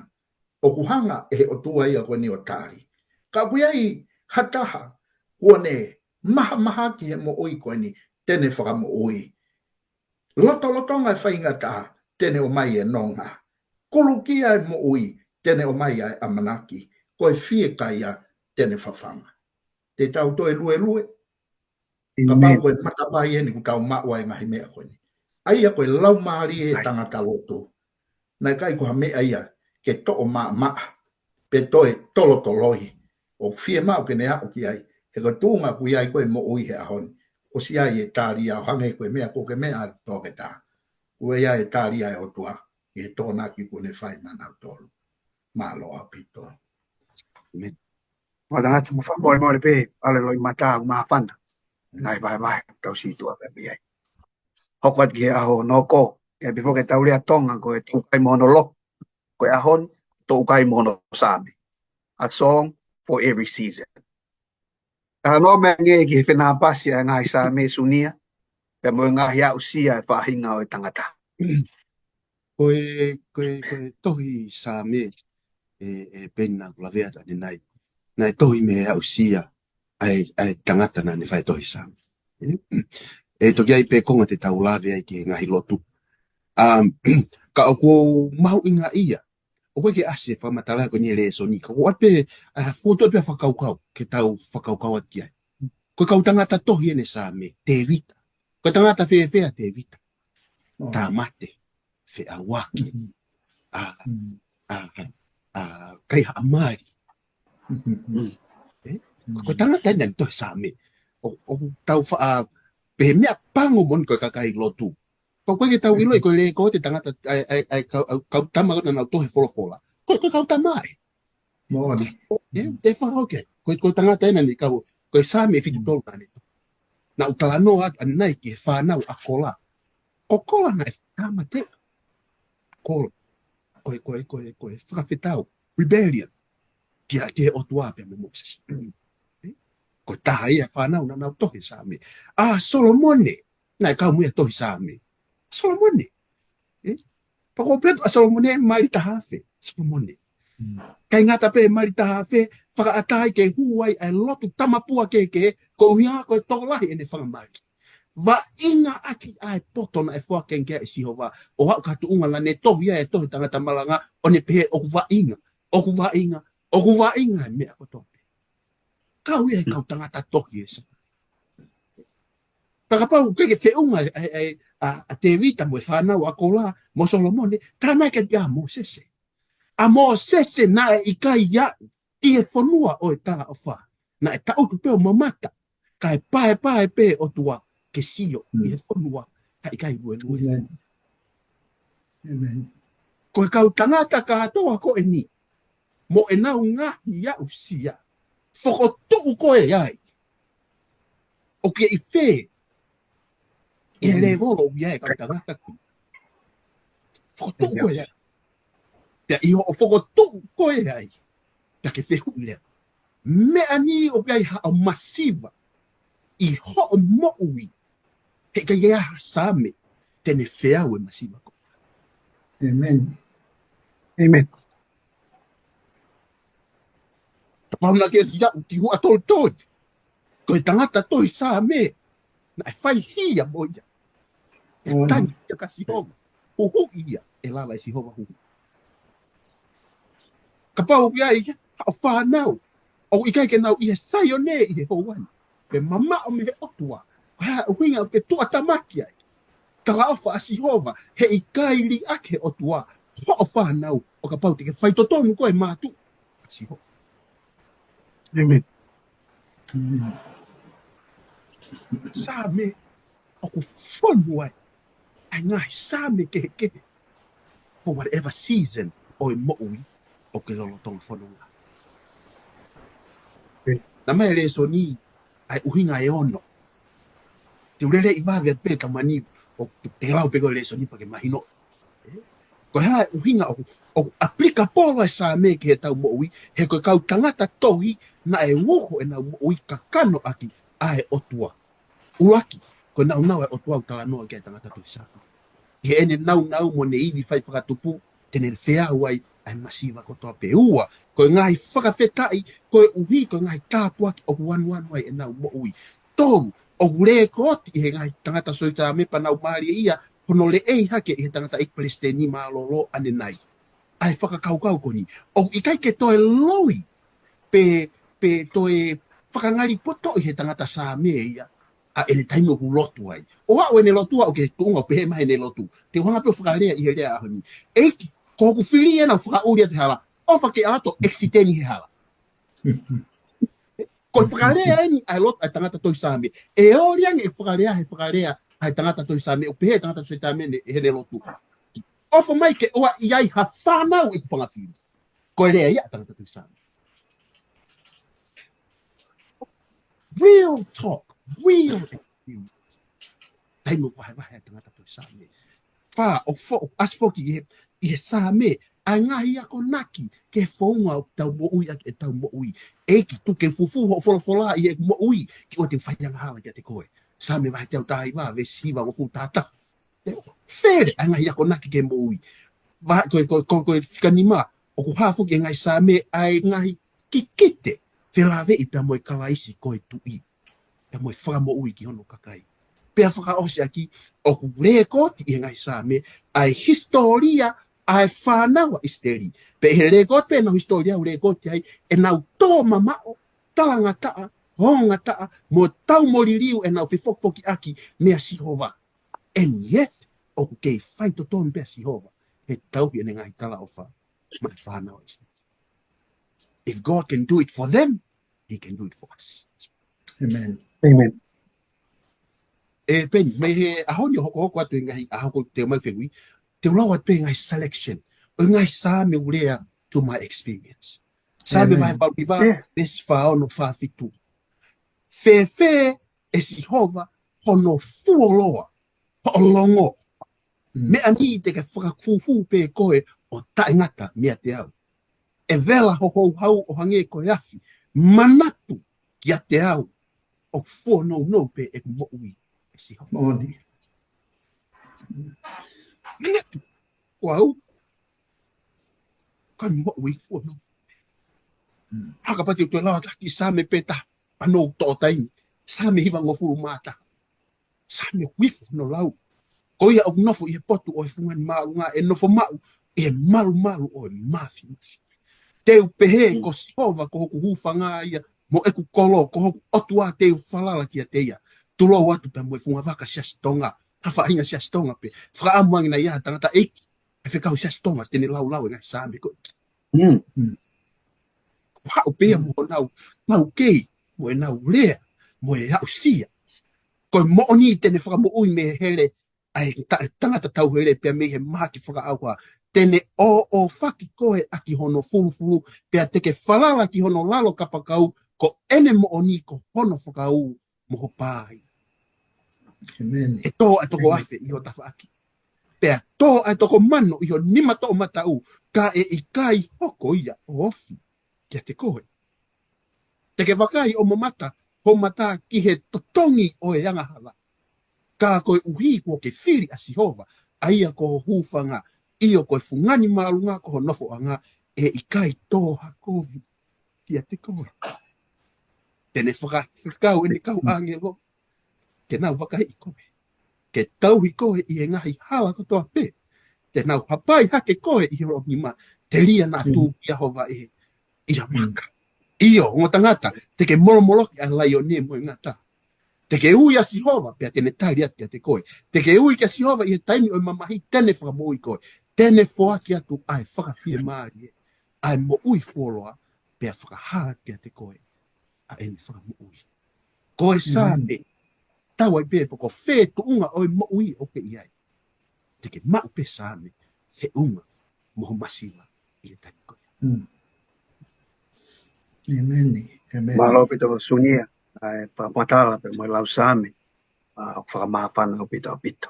ʻoku hanga ʻe he ʻOtua ia ko eni ʻo tali. Ka ʻoku ʻi ai ha taha kuo ne mahamahaki he moʻui ko eni, te ne fakamoʻui. Lotolotonga e faingataʻa, te ne ʻomai e nonga. Kulukia e moʻui, te ne ʻomai ʻa e ʻamanaki. Ko e fiekaia, te ne fafanga. Te tau toe luelue. Kapau ko e matavai eni ʻoku tau maʻu ai e ngaahi meʻa ko eni. ʻA ia ko e laumālie e tangata lotu. Naʻe ʻikai ko ha meʻa ia ke toʻo maʻamaʻa, pe toe tolotoloi. ʻOku fiemaʻu ke ne aʻu ki ai. He ko e tuʻunga ʻoku ʻi ai ko e moʻui he ʻaho ni. ʻOsi ʻi ai e tali ia ʻo hangē ko e meʻa ko ē ke meʻa atu toketā. ʻOku ʻi ai e tali ia ʻa e ʻOtua, ʻi he Tokonaki kuo ne fai maʻanautolu. Mālō ʻaupito. Fakatangata mo fakamolemole pē, ʻa e loʻimata ʻoku māfana. Ngaahi vahevahe, tau sītuʻa pē mei ai. Hoko atu ki he ʻaho noko, ke pifo ke tau lea Tonga, ko e Toukai mo hono Lotu, ko e ʻaho ni, Toukai mo hono Saame. A song for every season. Talanoa mai angē ki he fenāpasi ʻa e ngaahi Saame Sunia, pea mo e ngaahi aʻusia e faʻahinga ʻo e tangata. Ko e, ko e, ko e tohi Saame, ʻe, ʻe Peni naʻa ku lavea atu ʻanenai. Naʻe tohi mei he aʻusia ʻa e, ʻa e tangata naʻa ne fai tohi Saame. ʻE, ʻe toki ʻi ai pē konga te tau lave ai ki he ngaahi lotu. Um, ka ʻoku ou mahuʻingaʻia ʻoku ʻikai ke ʻasi e fakamatala ko eni e lēsoni. Ka ʻoku ʻoatu pē, ʻa e fotu pē fakakaukau, ke tau fakakaukau atu ki ai. Ko e kau tangata tohi ʻene Saame, Tēvita. Ko e tangata fēfē ʻa Tēvita? Tāmate, feʻauaki, ʻa, ʻa, ʻa, kaihaʻamali. ʻE? Ko e tangata ʻeni naʻa ne tohi Saame. ʻO, ʻoku tau faʻa, pehē meʻapango moʻoni ko e kakai lotu. Ko e ʻikai ke tau ʻiloʻi, ko e lēkooti e tangata, ʻa e, ʻa e, ʻa e kau, kau, kau tama ko ē naʻa nau tohi folofola. Ko e, ko e kau tama ē. Moʻoni. ʻE, ʻe fakahoko. Ko e, ko e tangata ʻena naʻe kau, ko e Saame fitu tolu naʻa ne. Naʻa ku talanoa atu ʻanenai ki he fānau ʻa Kola. Ko Kola naʻe tāmate. Kola. Ko e, ko e, ko e, ko e fakafetau. Rebellion. Ki he, ki he ʻOtua pea mo Mōsese. ʻE? Ko e taha ia e fānau naʻa nau tohi Saame. ʻA Solomone. Naʻe kau mo ia tohi Saame. Solomone. ʻE? Pea ko e pehē ʻa Solomone mali taha afe. Solomone. ʻIkai ngata pē mali taha afe, fakaʻatā ai ke hū ai ʻa e lotu tamapua kehekehe, koeʻuhi ko e tokolahi ʻene fanga mali. Vaʻinga ʻaki ʻa e poto naʻe foaki ange ʻe Sihova, ʻo aʻu ki ha tuʻunga naʻa ne tohi ai e tohi tangata malanga, ʻo ne pehē ʻoku vaʻinga, ʻoku vaʻinga, ʻoku vaʻinga e meʻa kotoa pē. Kau ia he kau tangata tohi ē sa. Pea kapau ʻoku ʻikai ke feʻunga ʻa, ʻa, ʻa, ʻa Tēvita mo e fānau ʻa Kola, mo Solomone, tā naʻe ʻikai ʻa Mōsese. ʻA Mōsese naʻe ʻikai aʻu ki he fonua ʻo e talaʻofa. Naʻe taʻutu pē ʻo mamata. Kae paepae pē ʻOtua ke sio ʻi he fonua, ka ʻikai luelue. ʻĒmeni. Ko e kau tangata kātoa ko eni, mo ʻenau ngaahi aʻusia, fokotuʻu koe ai. ʻOku ke ʻi fē ʻi he lēvolo ʻoku ʻi ai e kau tangata ko ē. Fokotuʻu koe ai. Pea ʻi hoʻo fokotuʻu koe ai, pea ke fehuʻi leva, meʻa ni ʻoku ʻi ai haʻo masiva ʻi hoʻo moʻui, he ʻikai ke ʻi ai ha Saame te ne feau e masiva ko ē. ʻĒmeni. ʻĒmeni. Kapau naʻa ke ʻosi aʻu ki Huʻatolitoli, ko e tangata tohi Saame naʻe fai hia mo ia. ʻE tanu ia kia Sihova, huhuʻi ia ʻe lava ʻe Sihova huhuʻi. Kapau ʻoku ʻi ai haʻo fānau ʻoku ʻikai ke nau ʻi he Saione ʻi he houa ni, pe mamaʻo mei he ʻOtua, ko e hā e ʻuhinga ʻoku ke tuʻatamaki ai? Talaʻofa ʻa Sihova, he ʻikai liʻaki he ʻOtua hoʻo fānau ʻo kapau te ke faitotonu koe e mātuʻa ʻa Sihova. ʻĒmeni. Saame ʻoku fonu ai ʻa e ngaahi Saame kehekehe, for whatever season ʻo e moʻui ʻoku ke lolotonga fononga. Naʻe mai e lēsoni ʻa e ʻuhinga ʻe ono. Te u lele ʻi vave pē ka mani ʻo te lau pē ko e lēsoni pea ke mahino. ʻE? Ko e hā e ʻuhinga ʻoku, ʻoku applicable ʻa e Saame ki heʻetau moʻui, he ko e kau tangata tohi naʻe uho ʻenau moʻui kakano ʻaki ʻa e ʻOtua. ʻUluaki, ko e naunau ʻa e ʻOtua ʻoku talanoa ki ai e tangata tohi Saame. ʻI heʻene naunau mo ʻene ivi fai fakatupu, te ne feau ai ʻa e masiva kotoa pē. Ua, ko e ngaahi fakafetaʻi, koeʻuhi ko e ngaahi tāpuaki ʻoku anuanu ai ʻenau moʻui. Tolu, ʻoku lēkooti ʻe he ngaahi tangata tohi Saame pea nau mālieʻia hono leʻei hake ʻe he tangataʻeiki palesiteni mālōlō ʻanenai ʻa e fakakaukau ko eni. ʻOku ʻikai ke toe loi pe, pe toe fakangalipotoʻi ʻe he tangata Saame ia ʻa ʻene taimi ʻoku lotu ai. ʻO aʻu ʻene lotu, aʻu ki he tuʻunga ʻoku pehē mai ʻene lotu. Te u hanga pē ʻo fakalea ʻi he lea ʻaho ni. ʻEiki, ko hoku fili ena ʻo fakaʻuli atu he hala. ʻOfa ke ʻalu atu ʻo ʻekisiteni he hala. Ko e fakalea eni ʻa e lotu ʻa e tangata tohi Saame. ʻE ʻoli ange e fakalea, he fakalea ʻa e tangata tohi Saame, ʻo pehē ʻe he tangata tohi Saame ʻi heʻene lotu, ʻofa mai ke ʻoaʻi ai ha fānau ʻeku fanga fili. Ko e lea ia ʻa e tangata tohi Saame. Real talk, real experience. Taimi ʻoku vahevahe ai e tangata tohi Saame. Fā, ʻoku fo-, ʻoku ʻasi foki ʻi he, ʻi he Saame ʻa e ngaahi akonaki ki he founga ʻoku tau moʻui ʻaki ʻetau moʻui. ʻEiki, tuku ke u fufū hoʻo folofola ʻi heʻeku moʻui, ke ʻoua te u fai angahala kiate koe. Saame vahe teau taha hiva, veesi hivangofulu mā taha. Fele ʻa e ngaahi akonaki ki he moʻui. Vahe, ko e, ko e, ko e, ko e fika nima, ʻoku hā foki ʻi he ngaahi Saame ʻa e ngaahi kikite felāveʻi pea mo e Kalaisi ko e Tuʻi, pea mo e Fakamoʻui ki hono kakai. Pea fakaʻosi ʻaki, ʻoku lēkooti ʻi he ngaahi Saame ʻa e hisitōlia ʻa e fānau ʻa ʻIsileli. Pea ʻi he lēkooti pē ʻenau hisitōlia ʻoku lēkooti ai ʻenau tō mamaʻo, talangataʻa, ongataʻa, mo tau mo liliu ʻenau fefokifokiʻaki meia Sihova. And yet, ʻoku kei faitotonu pē ʻa Sihova he tauhi ʻene ngaahi talaʻofa maʻa e fānau ʻa ʻIsileli. If God can do it for them, he can do it for us. Amen. Amen. ʻE Peni, mei he ʻaho ni ʻo hokohoko atu e ngaahi ʻaho ko ē te mau fehuʻi, te u lau atu pē ngaahi selection ʻo e ngaahi Saame ʻoku lea to my experience. Saame vahe valu hiva, veesi fā ono, fā fitu. Fēfē ʻe Sihova hono fuoloa hoʻo longo? Meʻa ni te ke fakafufū pē koe ʻo taʻengata meiate au. ʻE vela ho houhau ʻo hangē ko e afi. Manatu kiate au, ʻoku fuonounou pē ʻeku moʻui, ʻe Sihova. Moʻoni. Manatu, ko au, ko ʻeku moʻui fuonou. Haka pati ʻoku toe lau atu ha kiʻi Saame pē taha, pea nou toʻo taimi. Saame hivangofulu mā taha. Saame ʻoku ifo hono lau. Ko ia ʻoku nofo ʻi he potu ʻo e fungani māʻolunga, ʻe nofo maʻu ʻi he malumalu ʻo e māfimafi. Te u pehē, ko Sihova ko hoku hūfanga ia, mo ʻeku kolo, ko hoku ʻOtua te u falala kiate ia. Tulou atu pea mo e fungavaka Siasi Tonga, ha faʻahinga Siasi Tonga pē. Fakaʻamu ange naʻa ʻi ai ha tangataʻeiki ʻa e fekau Siasi Tonga te ne laulau e ngaahi Saame ko ē. Mm. Mm. Haʻu pē ia mo honau, nau kei, mo ʻenau lea, mo e aʻusia. Ko e moʻoni te ne fakamoʻui mei he hele ʻa e ta-, tangata tauhele pea mei he mahaki fakaʻauha. Te ne ʻōʻōfaki koe ʻaki hono fulufulu, pea te ke falala ki hono lalo kapakau, ko ʻene moʻoni ko hono fakaū mo ho pā ia. Amen. ʻE tō ʻa e toko afe ʻi ho tafaʻaki, pea tō ʻa e toko mano ʻi ho nima toʻomataʻu, ka ʻe ʻikai hoko ia ʻo ofi kiate koe. Te ke vakai ʻo mamata ho mata ki he totongi ʻo e angahala. Ka koeʻuhi kuo ke fili ʻa Sihova, ʻa ia ko ho hūfanga, ʻio ko e fungani māʻolunga ko ho nofoʻanga, ʻe ʻikai tō ha kovi kiate koe. Te ne fakafekau ʻene kau ʻāngelo ke nau vakaiʻi koe, ke tauhi koe ʻi he ngaahi hala kotoa pē. Te nau hapai hake koe ʻi ho nima, telia naʻa tūkia ho vaʻe ʻi ha maka. ʻIo, ongo tangata, te ke molomoloki ʻa e laione mo e ngata. Te ke ui ʻa Sihova, pea te ne tali atu kiate koe. Te ke ui kia Sihova ʻi he taimi ʻo e mamahi, te ne fakamoʻui koe. Te ne foaki atu ʻa e fakafiemālie, ʻa e moʻui fuoloa, pea fakahā kiate koe ʻa ʻene fakamoʻui. Ko e Saame, tau ai pē pe ko fē tuʻunga ʻo e moʻui ʻoku ke ʻi ai, te ke maʻu pē Saame feʻunga mo ho masiva ʻi he taimi ko ia. Mm. ʻĒmeni. ʻĒmeni. Mālō ʻaupito Sunia, ʻa e fakamatala pea mo e lau Saame, ʻa, ʻoku fakamāfana ʻaupito ʻaupito.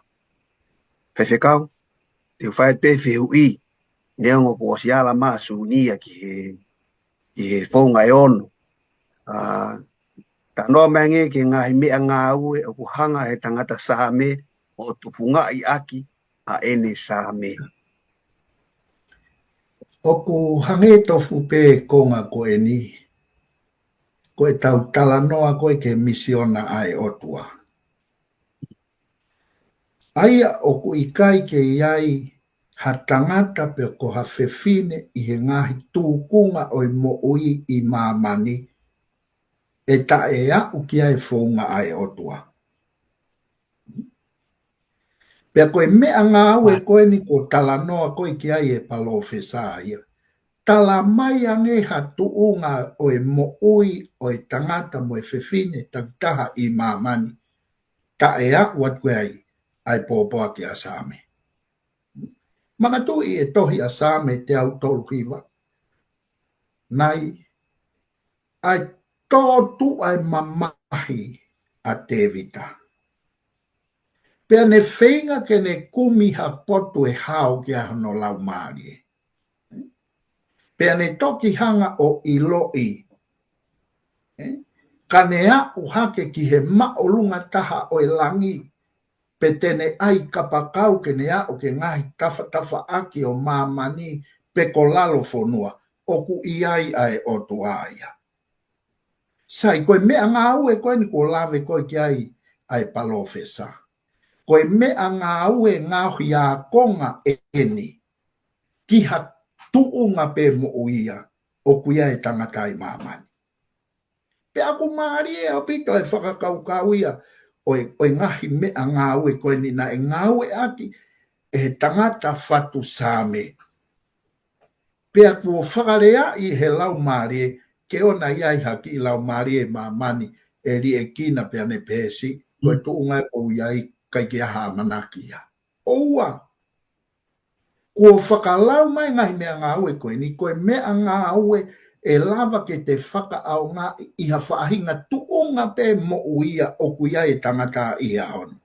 Faifekau, te u fai pē fehuʻi, neongo kuo ʻosi ala mai ʻa Sunia ki he, ki he founga ʻe ono. ʻA, talanoa mai ange ki he ngaahi meʻangāue ʻoku hanga he tangata Saame ʻo tufungaʻi ʻaki ʻa ʻene Saame. ʻOku hangē tofu pē konga ko eni, ko ʻetau talanoa ko ē ki he misiona ʻa e ʻOtua. ʻA ia ʻoku ʻikai ke ʻi ai ha tangata pe ko ha fefine ʻi he ngaahi tūkunga ʻo e moʻui ʻi māmani ʻe taʻe aʻu ki ai e founga ʻa e ʻOtua. Pea ko e meʻangāue ko eni kuo talanoa ko ē ki ai e palōfesa ia. Tala mai ange ha tuʻunga ʻo e moʻui ʻo e tangata mo e fefine takitaha ʻi māmani taʻe aʻu atu ki ai ʻa e pōpoaki ʻa Saame. Manatuʻi e tohi ʻa Saame teau tolu hiva. Naʻe ʻai tōtuʻa e mamahi ʻa Tēvita. Pea ne feinga ke ne kumi ha potu ʻe hao ki ai hono laumālie. Pea ne toki hanga ʻo ʻiloʻi, ē, ka ne aʻu hake ki he māʻolunga taha ʻo e langi, pe te ne ʻai kapakau ke ne aʻu ki he ngaahi tafatafaʻaki ʻo māmani pe ko lalo fonua, ʻoku ʻi ai ʻa e ʻOtua ia. Sai, ko e meʻangāue ko eni kuo lave ko ē ki ai ʻa e palōfesa. Ko e meʻangāue ngaohi ākonga eni ki ha tuʻunga pē moʻui ia ʻoku ʻi ai e tangata ʻi māmani. Pea ʻoku mālie ʻaupito e fakakaukau ia ʻo e, ʻo e ngaahi meʻangāue ko eni naʻe ngāueʻaki ʻe he tangata fatu Saame. Pea kuo fakaleaʻi he laumālie ke ʻoua naʻa ʻi ai ha kiʻi laumālie ʻi māmani ʻe liʻekina pea ne pehē, ko e tuʻunga ʻoku ʻi ai ʻikai ke ʻi ai ha ʻamanaki ia. ʻOua. Kuo fakalau mai ngaahi meʻangāue ko eni, ko e meʻangāue ʻe lava ke te fakaʻaongaʻi ʻi ha faʻahinga tuʻunga pē moʻui ia ʻoku ʻi ai e tangata ʻi he ʻaho ni.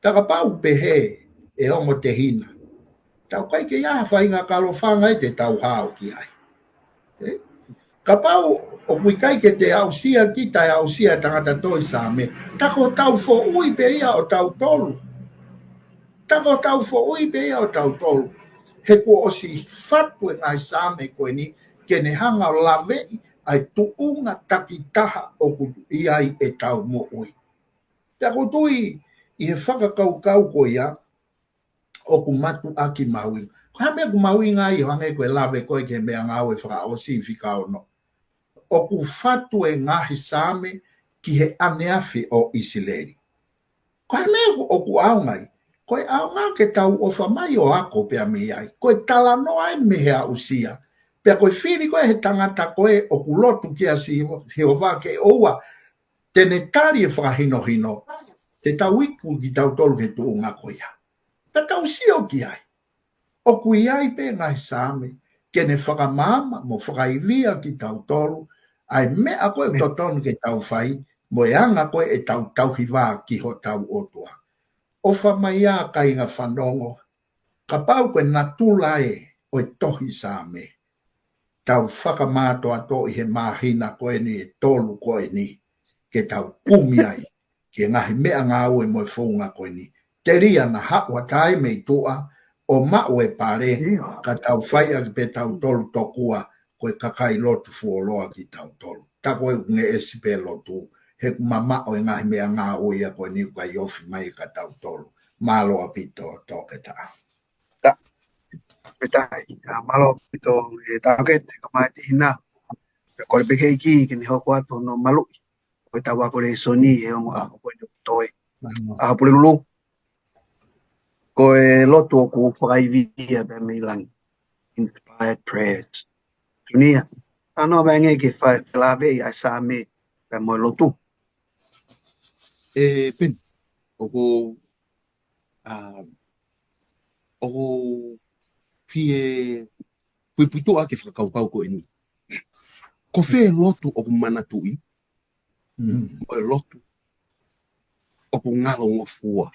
Ka kapau pehē ʻe ongo tehina, tau ʻikai ke ʻi ai ha faʻahinga kalofanga ʻe te tau hao ki ai. Ē? Kapau ʻoku ʻikai ke te aʻusia kita ʻe aʻusia e tangata tohi Saame, tā ko hotau foʻui pē ia ʻo tautolu. Tā ko hotau foʻui pē ia ʻo tautolu. He kuo ʻosi fatu e ngaahi Saame ko eni ke ne hanga ʻo laveʻi ʻa e tuʻunga takitaha ʻoku ʻi ai ʻetau moʻui. Pea ʻoku ou tui ʻi he fakakaukau ko ia, ʻoku mātuʻaki mahuʻinga. Ko e hā e meʻa ʻoku mahuʻinga ai, ʻo hangē ko e lave ko ē ki he meʻangāue fakaʻosi fika ono. ʻOku fatu e ngaahi Saame ki he ʻaneafi ʻo ʻIsileli. Ko e hā e meʻa ʻoku, ʻoku ʻaonga ai, ko e ʻaonga ke tau ʻofa mai ʻo ako pea mei ai. Ko e talanoa eni mei he aʻusia. Pea ko e fili ko ē he tangata ko ē ʻoku lotu kia Sihova ke ʻoua te ne tali e fakahinohino, te tau iku kitautolu ki he tuʻunga ko ia. Pea tau sio ki ai. ʻOku ʻi ai pē ngaahi Saame ke ne fakamaama mo fakaivia kitautolu ʻa e meʻa ko ē ʻoku totonu ke tau fai, mo e anga ko ē ʻetau tauhi vā ki hotau ʻOtua. ʻOfa mai ā kāinga fanongo, kapau ko e natula ē ʻo e tohi Saame, tau fakamātoato ʻi he māhina ko eni ʻe tolu ko eni, ke tau kumi ai ki he ngaahi meʻangāue mo e founga ko eni. Telia naʻa haʻu ha taha mei tuʻa ʻo maʻu e pale, ka tau fai ʻaki pē tautolu tokua ko e kakai lotu fuoloa kitautolu. Tā ko ē ʻoku ngeʻesi pē lotu, he ʻoku mamaʻo e ngaahi meʻangāue ia ko eni ʻoku ʻikai ofi mai kia tautolu. Mālō ʻaupito, Toketā. Ka, pē tahi, ʻa, mālō ʻaupito e Toketā, ka mai tehina. Pea kole pē ke ʻEiki ke ne hoko atu hono maluʻi ʻo ʻetau ako lēsoni he ongo ʻaho ko eni ʻoku toe. ʻAho Pulelulu. Ko e lotu ʻoku fakaivia pea mei langi. Inspired prayers. Sunia, ʻa, ʻomai ange ke fa-, felāveʻi ʻa e Saame pea mo e lotu. ʻE Peni, ʻoku, ʻa, ʻoku fie puipuituʻa ke fakakaukau ko eni. Ko fē lotu ʻoku manatuʻi, mo e lotu ʻoku ngalongofua.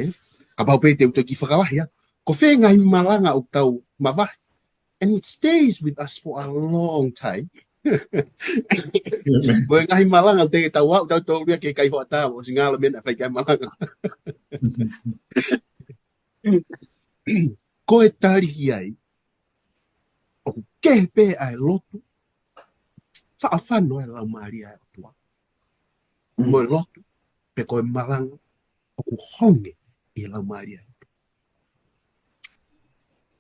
Ē? Kapau pē te u toki fakalahi atu. Ko e fē ngaahi malanga ʻoku tau mavahe. And it stays with us for a long time. Ko e ngaahi malanga ʻoku te tau aʻu, tau tau ria ke kai hoa tau, ʻosi ngalo mena fai kai malanga. Ko e tali ki ai, ʻoku kehe pē ʻa e lotu, faʻa fano ʻa e laumālie ʻa e ʻOtua. Mo e lotu, pe ko e malanga, ʻoku honge ʻi he laumālie ʻa e ʻOtua.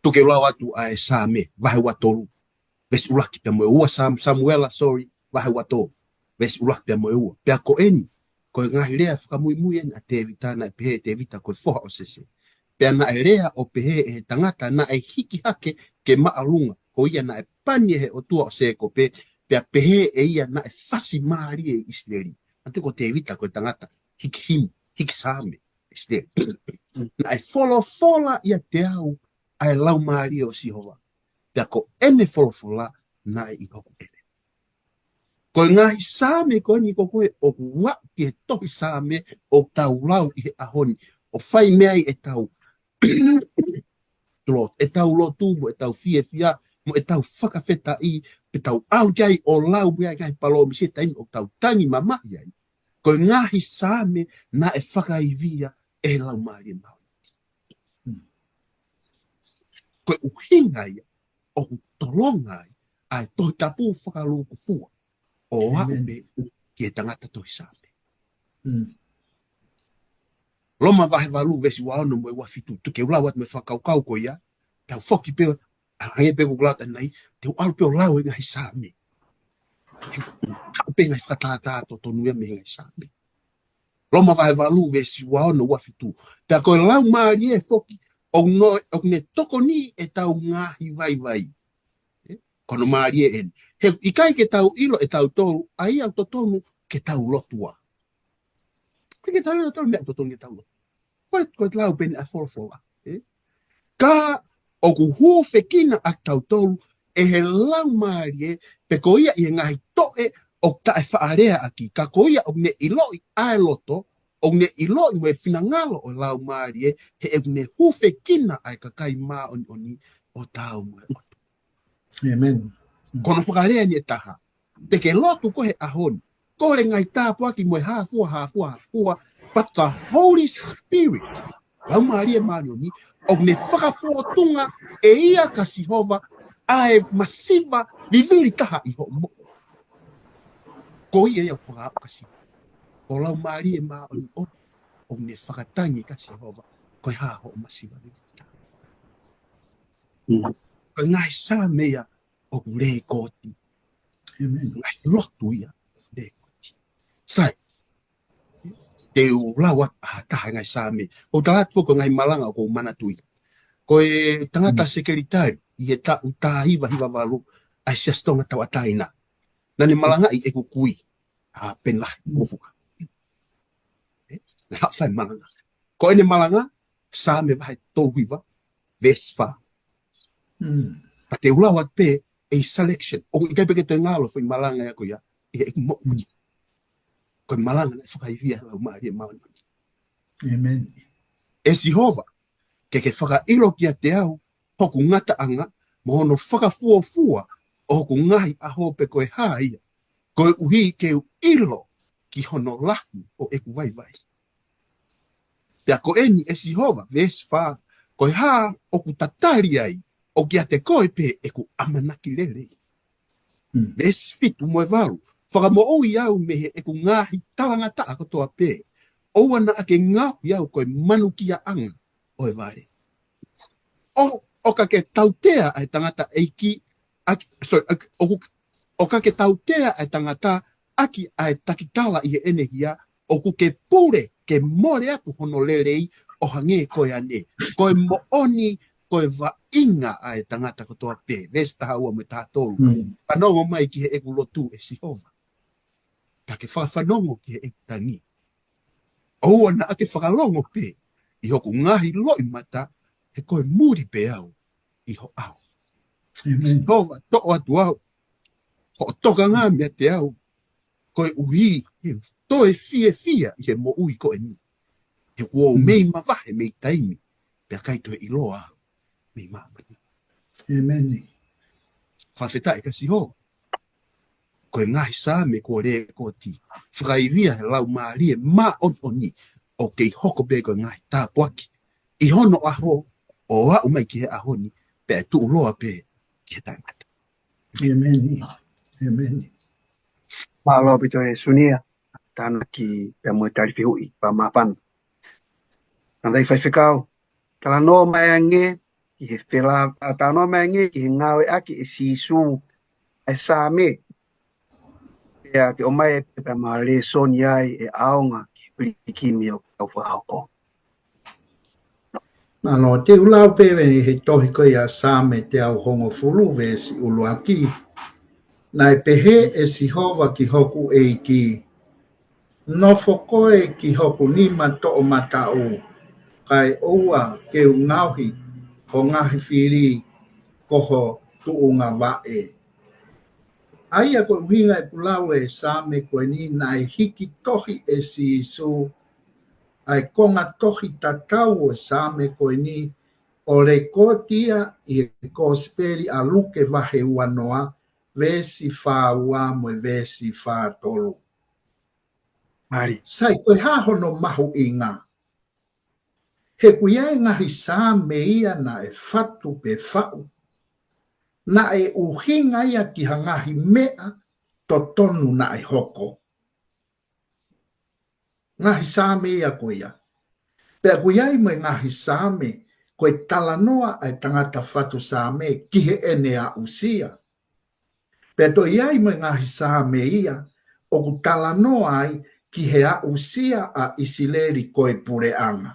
Tuku ke u lau atu ʻa e Saame, vahe ua tolu, veesi ʻuluaki pea mo e ua Sam-, Samuela, sorry, vahe ua tolu, veesi ʻuluaki pea mo e ua. Pea ko eni, ko e ngaahi lea fakamuimui eni ʻa Tēvita naʻe pehē ʻe Tēvita ko e foha ʻo Sese. Pea naʻe lea ʻo pehē ʻe he tangata naʻe hiki hake ke māʻolunga, ko ia naʻe pani ʻe he ʻOtua ʻo Sēkope, pea pehē ʻe ia naʻe fasi mālie ʻi ʻIsileli. ʻA ia ko Tēvita ko e tangata hiki himi, hiki saame, ʻIsileli. Naʻe folofola ʻiate au ʻa e laumālie ʻo Sihova. Pea ko ʻene folofola naʻe ʻi hoku ʻelelo. Ko e ngaahi saame ko eni ko ē ʻoku ʻi he tohi Saame ʻoku tau lau ʻi he ʻaho ni. ʻO fai mei ai ʻetau, tulo, ʻetau lotu mo ʻetau fiefia, mo ʻetau fakafetaʻi, pe tau ʻalu ki ai ʻo lau mei ai ngaahi palōmesi he taimi ʻoku tau tangi mamahi ai. Ko e ngaahi saame naʻe fakaivia ʻe he laumālie māʻoniʻoni. Ko e ʻuhinga ia ʻoku tolonga ai ʻa e Tohi Tapu fakalūkufua ʻo aʻu pē ki he tangata tohi Saame. Loma vahe valu veesi ua ono mo e ua fitu, tuku ke u lau atu mo e fakakaukau ko ia, tau foki pē, ʻa hangē pē ko ʻeku lau atu ʻanenai, te u ʻalu pē ʻo lau e ngaahi saame. He ʻoku pē ngaahi fakatātā totonu ia mei he ngaahi saame. Loma vahe valu veesi ua ono ua fitu. Pea ko e laumālie foki, ʻoku ne, ʻoku ne tokoni ʻetau ngaahi vaivai. Ko hono mālie eni. He ʻikai ke tau ʻilo ʻe tautolu ʻa ia ʻoku totonu ke tau lotua. ʻIkai ke tau ʻilo ʻe tautolu meʻa ʻoku totonu ke tau lotua. Ko e, ko e lau pē eni ʻa e folofola. Ka ʻoku hūfekina ʻa tautolu ʻe he laumālie, pe ko ia ʻi he ngaahi toʻe ʻoku taʻefaʻaleaʻaki, ka ko ia ʻoku ne ʻiloʻi ʻa e loto, ʻoku ne ʻiloʻi mo e finangalo ʻo e laumālie, he ʻoku ne hūfekina ʻa e kakai māʻoniʻoni ʻo taau mo e ʻOtua. Ko hono fakalea eni ʻe taha. Te ke lotu ko ē he ʻaho ni. Ko e ngaahi tāpuaki mo e hāfua, hāfua, hāfua. But the Holy Spirit, laumālie māʻoniʻoni, ʻoku ne fakafōtunga ʻe ia kia Sihova ʻa e masiva vivili taha ʻi hoʻo moʻui. Ko ia ia ʻoku fakaaʻu kia Sihova. Ko e laumālie māʻoniʻoni, ʻoku ne fakatangi kia Sihova, ko e hā hoʻo masiva vivili taha. Ko e ngaahi saame ia ʻoku lēkooti. Ngaahi lotu ia, lēkooti. Sai, te u lau atu ʻa e taha ngaahi saame. ʻOku ou tala atu ko e ngaahi malanga ʻoku ou manatuʻi. Ko e tangata sekelitali, ʻi he taʻu taha hiva hiva valu, ʻa e Siasi Tonga Tauʻatāina. Naʻa ne malangaʻi ʻeku kui, ʻa Penilahi Mofuka. Naʻe haʻu ʻo fai malanga. Ko ʻene malanga, Saame vahe tolu hiva, veesi fā. Ka te u lau atu pē ʻa e selection. ʻOku ʻikai pē ke toe ngalo foʻi malanga ia ko ia ʻi heʻeku moʻui. Ko e malanga naʻe fakaivia ʻe he laumālie māʻoniʻoni. ʻE Sihova, ke ke fakaʻilo kiate au hoku ngataʻanga, mo hono fakafuofua ʻo hoku ngaahi ʻaho pe ko e hā ia. Koeʻuhi ke u ʻilo ki hono lahi ʻo ʻeku vaivai. Pea ko eni ʻe Sihova, veesi fā, ko e hā ʻoku tatali ai, ʻoku ʻiate koe pē ʻeku ʻamanaki lelei. Veesi fitu mo e valu, fakamoʻui au mei heʻeku ngaahi talangataʻa kotoa pē, ʻoua naʻa ke ngaohi au ko e manukiaʻanga ʻo e vale. ʻO, ʻo ka ke tautea ʻa e tangata ʻeiki, ʻaki, sorry, ʻaki, ʻoku, ʻo ka ke tautea ʻa e tangata ʻaki ʻa e takitala ʻi heʻene hia, ʻoku ke pule ke mole atu hono lelei ʻo hangē ko e ane. Ko e moʻoni, ko e vaʻinga ʻa e tangata kotoa pē. Veesi taha ua mo e taha tolu. Fanongo mai ki heʻeku lotu ʻe Sihova. Ka ke fakafanongo ki heʻeku tangi. ʻOua naʻa ke fakalongo pē ʻi hoku ngaahi loʻimata, he ko e muli pē au ʻi ho ʻao. Sihova, toʻo atu au hoʻo tokanga meiate au, koeʻuhi he toe fiefia ʻi he moʻui ko eni. He kuo u mei mavahe mei taimi, pea ʻikai toe ʻiloa au mei māmani. ʻĒmeni. Fakafetaʻi kia Sihova. Ko e ngaahi Saame kuo lekooti fakaivia he Laumālie Māʻoniʻoni ʻoku kei hoko pē ko e ngaahi tāpuaki ʻi hono ʻaho ʻo aʻu mai ki he ʻaho ni, pea ʻe tuʻuloa pē ki he taʻengata. ʻĒmeni. ʻĒmeni. Mālō ʻaupito e Sunia, tānaki pea mo e tali fehuʻi, pea māfana. Tangataʻi faifekau, talanoa mai ange ki he fela, a, talanoa mai ange ki he ngāueʻaki ʻe Sīsū ʻa e Saame. Pea ke ʻomai e pepa ma lēsoni ai ʻe ʻaonga ki he pilikimi ʻoku tau fakahoko. Mālō, te u lau pē mei he tohi ko ia Saame teau hongofulu veesi ʻuluaki. Naʻe pehē ʻe Sihova ki hoku ʻEiki, nofo koe ki hoku nima toʻomataʻu, kae ʻoua ke u ngaohi ho ngaahi fili ko ho tuʻunga vaʻe. ʻA ia ko e ʻuhinga ʻeku lau e Saame ko eni, naʻe hiki tohi ʻe Sīsū ʻa e konga tohi tatau ʻo e Saame ko eni, ʻo lekooti ia ʻi he Kosipeli ʻa Luke vahe uanoa, veesi fā ua mo e veesi fā tolu. Mālie. Sai, ko e hā hono mahuʻinga? He ʻoku ʻi ai e ngaahi Saame ia naʻe fatu pe faʻu, naʻe ʻuhinga ia ki ha ngaahi meʻa totonu naʻe hoko. Ngaahi Saame ia ko ia. Pea ʻoku ʻi ai mo e ngaahi Saame, ko e talanoa ʻa e tangata fatu Saame ki heʻene aʻusia. Pea toe ʻi ai mo e ngaahi Saame ia ʻoku talanoa ai ki he aʻusia ʻa ʻIsileli ko e puleʻanga.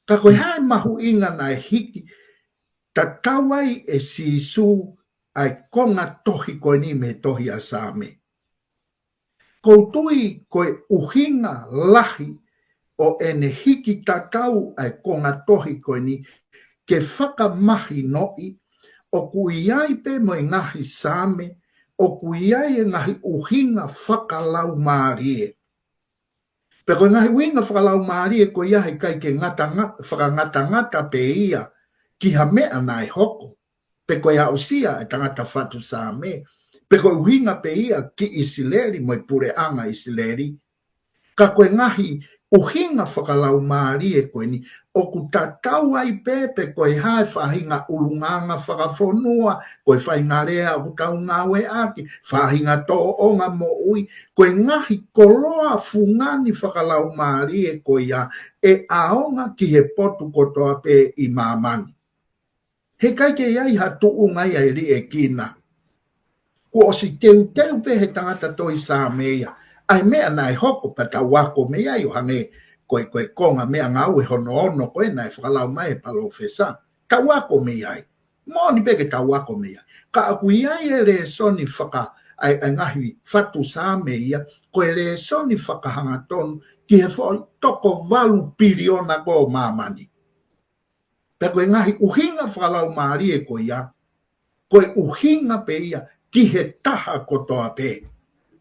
Ka ko e hā e mahuʻinga naʻe hiki tatau ai ʻe Sīsū ʻa e konga tohi ko eni mei he tohi ʻa Saame? ʻOku ou tui ko e ʻuhinga lahi ʻo ʻene hiki tatau ʻa e konga tohi ko eni ke fakamahinoʻi ʻoku ʻi ai pē mo e ngaahi Saame ʻoku ʻi ai e ngaahi ʻuhinga fakalaumālie. Pea ko e ngaahi ʻuhinga fakalaumālie ko ia heʻikai ke ngata nga-, fakangatangata pē ia ki ha meʻa naʻe hoko, pe ko e aʻusia e tangata fatu Saame, pe ko e ʻuhinga pē ia ki ʻIsileli mo e puleʻanga ʻIsileli. Ka ko e ngaahi ʻuhinga fakalaumālie ko eni, ʻoku tatau ai pē pe ko e hā e faʻahinga ʻulungaanga fakafonua, ko e faʻahinga lea ʻoku tau ngāueʻaki, faʻahinga tōʻonga moʻui, ko e ngaahi koloa fungani fakalaumālie ko ia ʻe ʻaonga ki he potu kotoa pē ʻi māmani. Heʻikai ke ʻi ai ha tuʻunga ia ʻe liʻekina. Kuo ʻosi teuteu pē he tangata tohi Saame ia ʻa e meʻa naʻe hoko pea tau ako mei ai, ʻo hangē ko e, ko e konga meʻangāue hono ono ko ē naʻe fakalau mai ʻe he palōfesa. Tau ako mei ai. Moʻoni pē ke tau ako mei ai. Ka ʻoku ʻi ai e lēsoni faka-, ʻa e, ʻa e ngaahi fatu Saame ia, ko e lēsoni fakahangatonu ki he foʻi toko valu piliona ko ē ʻo māmani. Pea ko e ngaahi ʻuhinga fakalaumālie ko ia, ko e ʻuhinga pē ia ki he taha kotoa pē.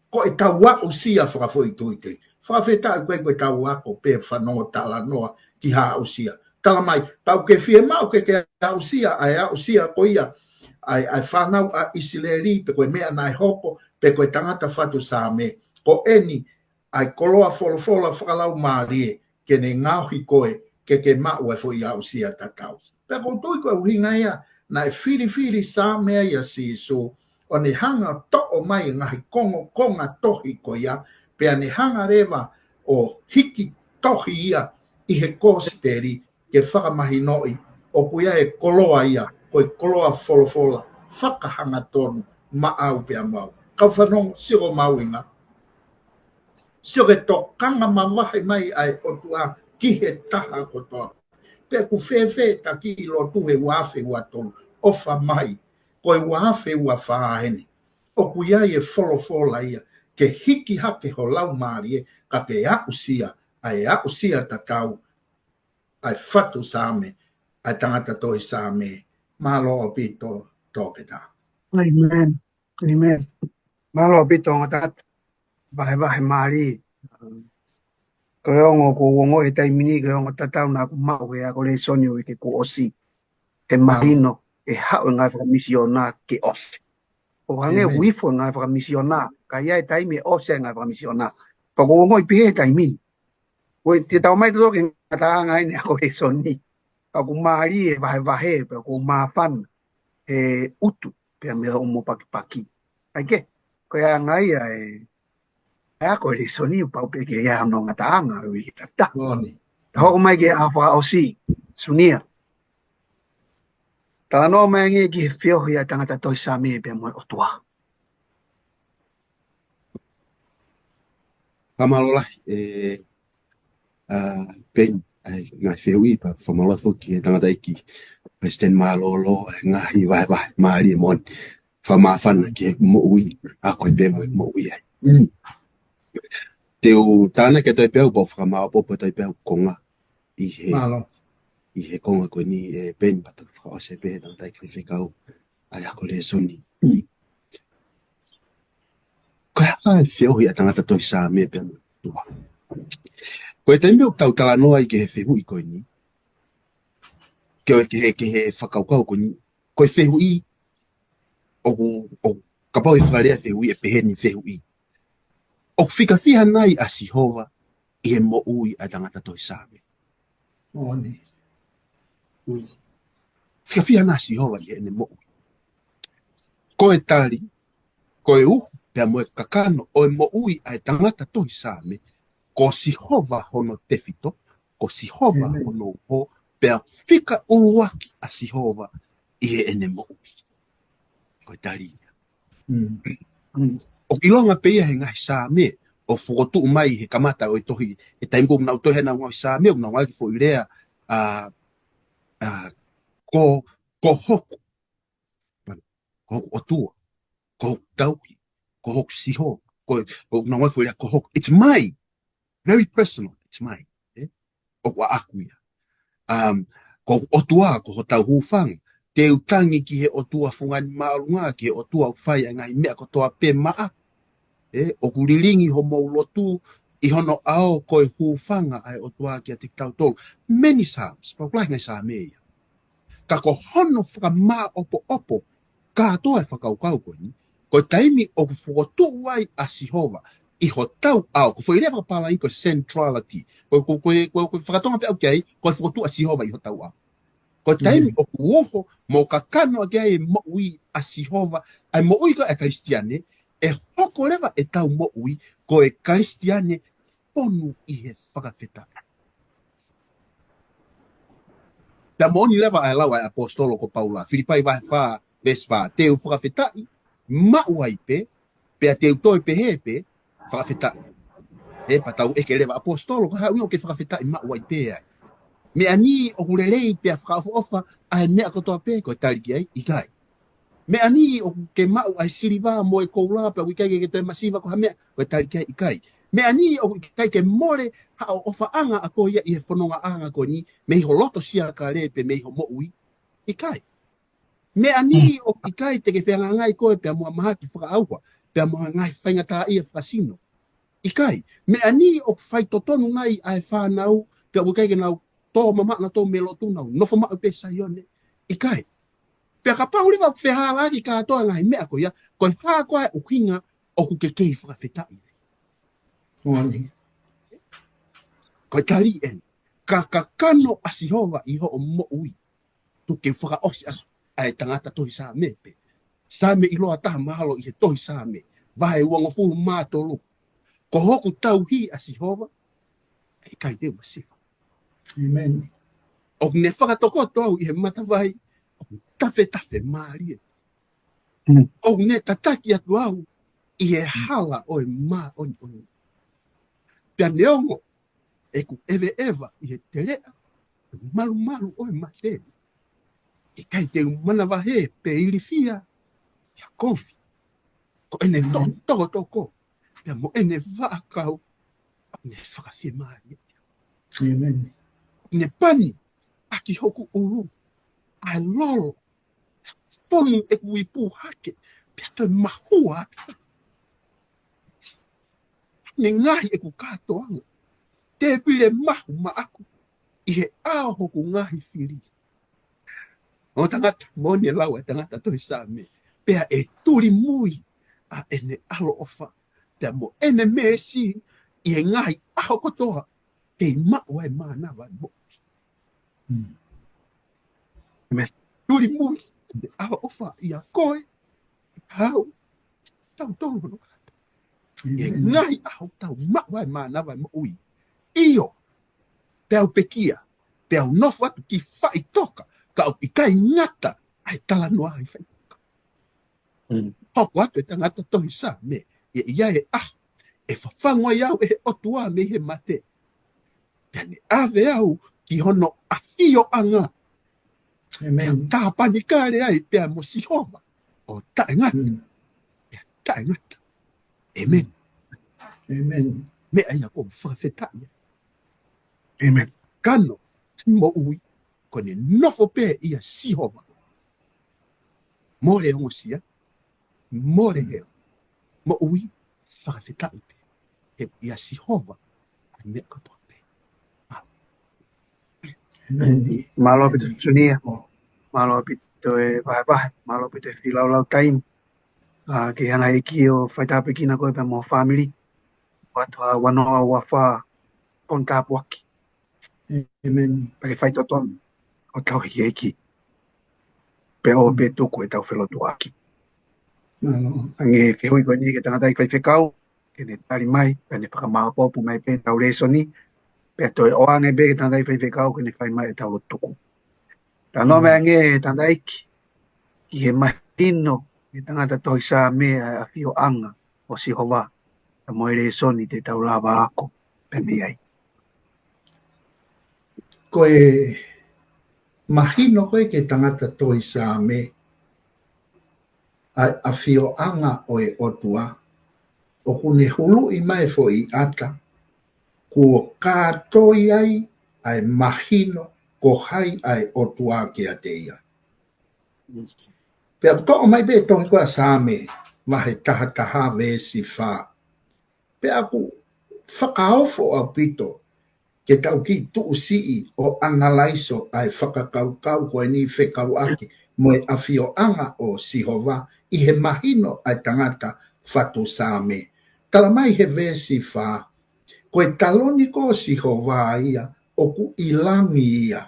Ko ʻetau aʻusia fakafoʻituitui. Fakafetaʻi ʻoku ʻikai ko ʻetau ako pē fanongo talanoa ki ha aʻusia. Tala mai, pau ke fiemaʻu ke ke aʻusia, ʻa e aʻusia ko ia, ʻa e, ʻa e fānau ʻa ʻIsileli, pe ko e meʻa naʻe hoko, pe ko e tangata fatu Saame. Ko eni, ʻa e koloa folofola fakalaumālie, ke ne ngaohi koe, ke ke maʻu e foʻi aʻusia tatau. Pea ʻoku ou tui ko e ʻuhinga ia, naʻe filifili Saame ai ʻa Sīsū, ʻo ne hanga toʻo mai e ngaahi kongokonga tohi ko ia, pea ne hanga leva ʻo hiki tohi ia ʻi he kosipeli, ke fakamahinoʻi, ʻoku ʻi ai e koloa ia, ko e koloa folofola, fakahangatonu, maʻau pea maʻau. Kau fanongo, sio ko e mahuʻinga. Sio ki he tokanga mavahe mai ʻa e ʻOtua ki he taha kotoa. Pea ʻoku fēfē taki ʻi lotu he ua afe ua tolu, ʻofa mai, ko e ua afe ua fā eni. ʻOku ʻi ai e folofola ia, ke hiki hake ho laumālie, ka ke aʻusia, ʻa e aʻusia tatau, ʻa e fatu Saame, ʻa e tangata tohi Saame, mālō ʻaupito toketā. ʻĒmeni. ʻĒmeni. Mālō ʻaupito ongo tangata, vahevahe mālie. Ko e ongo ʻoku ou ongoʻi he taimi ni, ko e ongo tatau naʻa ku maʻu he ako lēsoni ʻo e uike kuo ʻosi. He mahino, ʻe haʻu e ngaahi fakamisiona ke ʻosi. ʻO hangē ʻoku ifo e ngaahi fakamisiona, ka ʻi ai e taimi ʻe ʻosi e ngaahi fakamisiona. Pea ʻoku ou ongoʻi pehē he taimi ni. Ko e te tau mai tō ke ngataʻanga ʻene ako lēsoni. Ka ʻoku mālie e vahevahe, pea ʻoku māfana he utu, pea mei hoʻomo pakipaki. ʻAi ke, ko e anga ia e, e ako lēsoni ʻoku pau pē ke ʻi ai hono ngataʻanga ʻo e uike tatau. Moʻoni. Tau hoko mai ki he ʻaho fakaʻosi, Sunia. Talanoa mai angē ki he feohi ʻa e tangata tohi Saame pea mo e ʻOtua. Fakamālō lahi, ē, ʻa, Peni, ʻa e ngaahi fehuʻi pea fakamālō foki ki he tangataʻeiki Palesiteni mālōlō, ʻa e ngaahi vahevahe mālie moʻoni. Fakamāfana ki he moʻui, ako pē mo e moʻui ai. Mm. Te u tānaki atu ai pē au, pea u fakamāopoopo atu ai pē au konga ʻi he, Mālō. ʻI he konga ko eni, ē, Peni, pea tau fakaʻosi pē he tangataʻeiki faifekau ʻa e ako lēsoni. Mm. Ko e hā e feohi ʻa e tangata tohi Saame pea mo e ʻOtua? Ko e taimi ʻoku tau talanoa ai ki he fehuʻi ko eni, ke, ke, ke he fakakaukau ko eni, ko e fehuʻi, ʻoku, ʻoku, kapau ʻe fakalea fehuʻi, ʻe pehē ni fehuʻi. ʻOku fika fiha nai ʻa Sihova ʻi he moʻui ʻa e tangata tohi Saame? Moʻoni. Mm. Fika fiha nai ʻa Sihova ʻi heʻene moʻui? Ko e tali, ko e uhu pea mo e kakano ʻo e moʻui ʻa e tangata tohi Saame, ko Sihova hono tefito, ko Sihova Amen. hono uho, pea fika ʻuluaki ʻa Sihova ʻi heʻene moʻui. Ko e tali ia. Mm. Mm. ʻOku ʻilonga pē ia he ngaahi Saame, ʻoku fokotuʻu mai he kamata ʻo e tohi, he taimi ko ē ʻoku nau tohi ai ʻenau ngaahi Saame, ʻoku nau ngaahi foʻi lea, ʻa, ʻa, ko, ko hoku, ko hoku ʻOtua, ko hoku tauhi, ko hoku Sihova, ko, ko, nau ngaahi foʻi lea, ko hoku, it's mine. Very personal, it's mine. Ē? ʻOku ʻaʻaku ia. Um, ko hoku ʻOtua, ko hotau hūfanga. Te u tangi ki he ʻOtua fungani māʻolunga, ki he ʻOtua ʻoku fai ʻa e ngaahi meʻa kotoa pē maʻa. Ē, ʻoku lilingi homou lotu ʻi hono ʻao ko e hūfanga ʻa e ʻOtua kiate kitautolu. Many Psalms, pea ʻoku lahi ngaahi Saame ia. Ka ko hono fakamāopoopo kātoa e fakakaukau ko eni, ko e taimi ʻoku fokotuʻu ai ʻa Sihova ʻi hotau ʻao, ko e foʻi lea fakapālangi ko e centrality. Ko, ko, ko, ko, ko e fakatonga pē ʻoku ʻi ai, ko e fokotuʻu ʻa Sihova ʻi hotau ʻao. Ko e taimi Mm. ʻoku uho mo kakano ʻaki ai e moʻui ʻa Sihova, ʻa e moʻui ko ē ʻa e Kalisitiane, ʻe hoko leva ʻetau moʻui ko e Kalisitiane fonu ʻi he fakafetaʻi. Pea moʻoni leva ʻa e lau ʻa e ʻaposetolo ko Paula, Filipai vahe fā, veesi fā, te u fakafetaʻi maʻu ai pē, pea te u toe pehē pē, fakafetaʻi. Ē, pea tau ʻeke leva ʻaposetolo, ko e hā e ʻuhinga ʻoku ke fakafetaʻi maʻu ai pē ai? Meʻa ni ʻoku lelei pea fakaʻofoʻofa ʻa e meʻa kotoa pē, ko e tali ki ai, ʻikai. Meʻa ni ʻoku ke maʻu ʻa e siliva mo e koula pea ʻoku ʻikai ke ke toe masiva ko ha meʻa, ko e tali ki ai, ʻikai. Meʻa ni ʻoku ʻikai ke mole haʻo ʻofaʻanga ʻa koe ia ʻi he fonongaʻanga ko eni, mei ho loto siakale pe mei ho moʻui, ʻikai. Meʻa ni Mm. ʻoku ʻikai te ke fehangahangai koe pea mo ha mahaki fakaʻauha, pea mo ha ngaahi faingataʻaʻia fakasino, ʻikai. Meʻa ni ʻoku faitotonu nai ʻa e fānau, pea ʻoku ʻikai ke nau tō mamaʻo nautolu mei lotu, nau nofo maʻu pē Saione, ʻikai. Pea kapau leva ʻoku fehālaaki kātoa e ngaahi meʻa ko ia, ko e hā koā e ʻuhinga ʻoku ke kei fakafetaʻi? Moʻoni. Ko e tali eni, ka kakano ʻa Sihova ʻi hoʻo moʻui, tuku ke u fakaʻosi ʻa, ʻa e tangata tohi Saame pē. Saame ʻiloa taha mahalo ʻi he tohi Saame, vahe uangofulu mā tolu. Ko hoku tauhi ʻa Sihova, ʻe ʻikai te u masiva. ʻĒmeni. ʻOku ne fakatokoto au ʻi he matavai ʻoku tafetafe mālie. Mm. ʻOku ne tataki atu au ʻi he hala ʻo e māʻoniʻoni. Pea neongo ʻeku ʻeveʻeva ʻi he teleʻa malumalu ʻo e mate, ʻikai te u manavahē pe ilifia ʻi ha kovi. Ko ʻene Mm. to-, tokotoko, pea mo ʻene vaʻakau, ʻoku ne fakafiemālie. ʻĒmeni. Ne pani ʻaki hoku ʻulu ʻa e lolo, fonu ʻeku ipu hake, pea toe mahua atu. Ne ngaohi ʻeku kātoanga, tēpile mahu maʻaku ʻi he ʻao hoku ngaahi fili. ʻO tangata, moʻoni e lau ʻa e tangata tohi Saame, pea ʻe tulimui ʻa ʻene ʻaloʻofa pea mo ʻene meesi ʻi he ngaahi ʻaho kotoa, kei maʻu ai mānava mo. Mm. Amen. Tulimui ʻene ʻaloʻofa ʻia koe, ʻia au, tautolu hono kātoa. ʻI he ngaahi ʻaho tau maʻu ai mānava moʻui. ʻIo, peau pekia, peau nofo atu ki faʻitoka, ka ʻoku ʻikai ngata ʻa e talanoa ʻi faʻitoka. Mm. Hoko atu e tangata tohi Saame, ʻe ʻi ai e ʻaho ʻe fafangu ai au ʻe he ʻOtua mei he mate, pea ne ʻave au ki hono ʻafioʻanga. Amen. Pea tāpanekale ai pea mo Sihova ʻo taʻengata. Mm. Pea taʻengata. Amen. Amen. Meʻa ia ʻoku ou fakafetaʻi ai. Amen. Kano moʻui, ko ʻene nofo pē ʻia Sihova. Mole ongosia, mole hela. Moʻui fakafetaʻi pē. He ʻia Sihova ʻa e meʻa kotoa pē. Amen. Mālō ʻaupito Tunia. Mālō ʻaupito e vahevahe. Mālō ʻaupito e feilaulau taimi. ʻA, ke hanga ʻe he ʻEiki ʻo faitāpuekina koe pea mo e fāmili. ʻOatu ha ua noa ua fā ʻo e tāpuaki. Amen. Pea ke faitotonu ʻo tauhi ki he ʻEiki. Pea ʻoua pē tuku ʻetau felotuaʻaki. Mālō. Hangē ko e fehuʻi ko eni ki he tangataʻeiki faifekau, ke ne tali mai, pea ne fakamāopoopo mai pē ʻetau lēsoni, pea toe ʻoange pē ki he tangataʻeiki faifekau, ke ne fai mai ʻetau lotu tuku. Talanoa mai ange tangataʻeiki, ki he mahino ʻe he tangata tohi Saame ʻa e ʻafioʻanga ʻo Sihova, pea mo e lēsoni te tau lava ako pē mei ai. Ko e mahino ko ē ki he tangata tohi Saame ʻa e ʻafioʻanga ʻo e ʻOtua, ʻoku ne huluʻi mai e foʻi ʻata, kuo kātoi ai ʻa e mahino ko hai ʻa e ʻOtua kiate ia. Pea toʻo mai pē tohi ko ē ʻa Saame, vahe taha taha veesi fā. Pea ʻoku fakaofo ʻaupito ke tau kiʻi tuʻusiʻi ʻo ʻanalaiso ʻa e fakakaukau ko eni fekauʻaki mo e ʻafioʻanga ʻo Sihova ʻi he mahino ʻa e tangata fatu Saame. Talamai he veesi fā, ko e taloni ko Sihova ia ʻoku ʻi langi ia.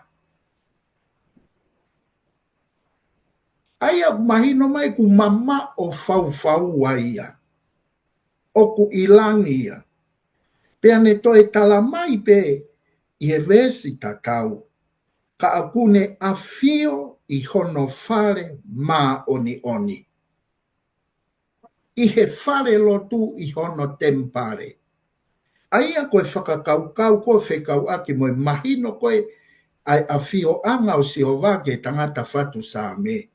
ʻA ia ʻoku mahino mai ʻoku mamaʻo faufaua ia. ʻOku ʻi langi ia. Pea ne toe talamai pē ʻi he veesi tatau, ka ʻoku ne ʻafio ʻi hono fale māʻoniʻoni. ʻI he fale lotu ʻi hono temipale. ʻA ia ko e fakakaukau ko ē fekauʻaki mo e mahino ko ē ʻa e ʻafioʻanga ʻo Sihova ki he tangata fatu Saame.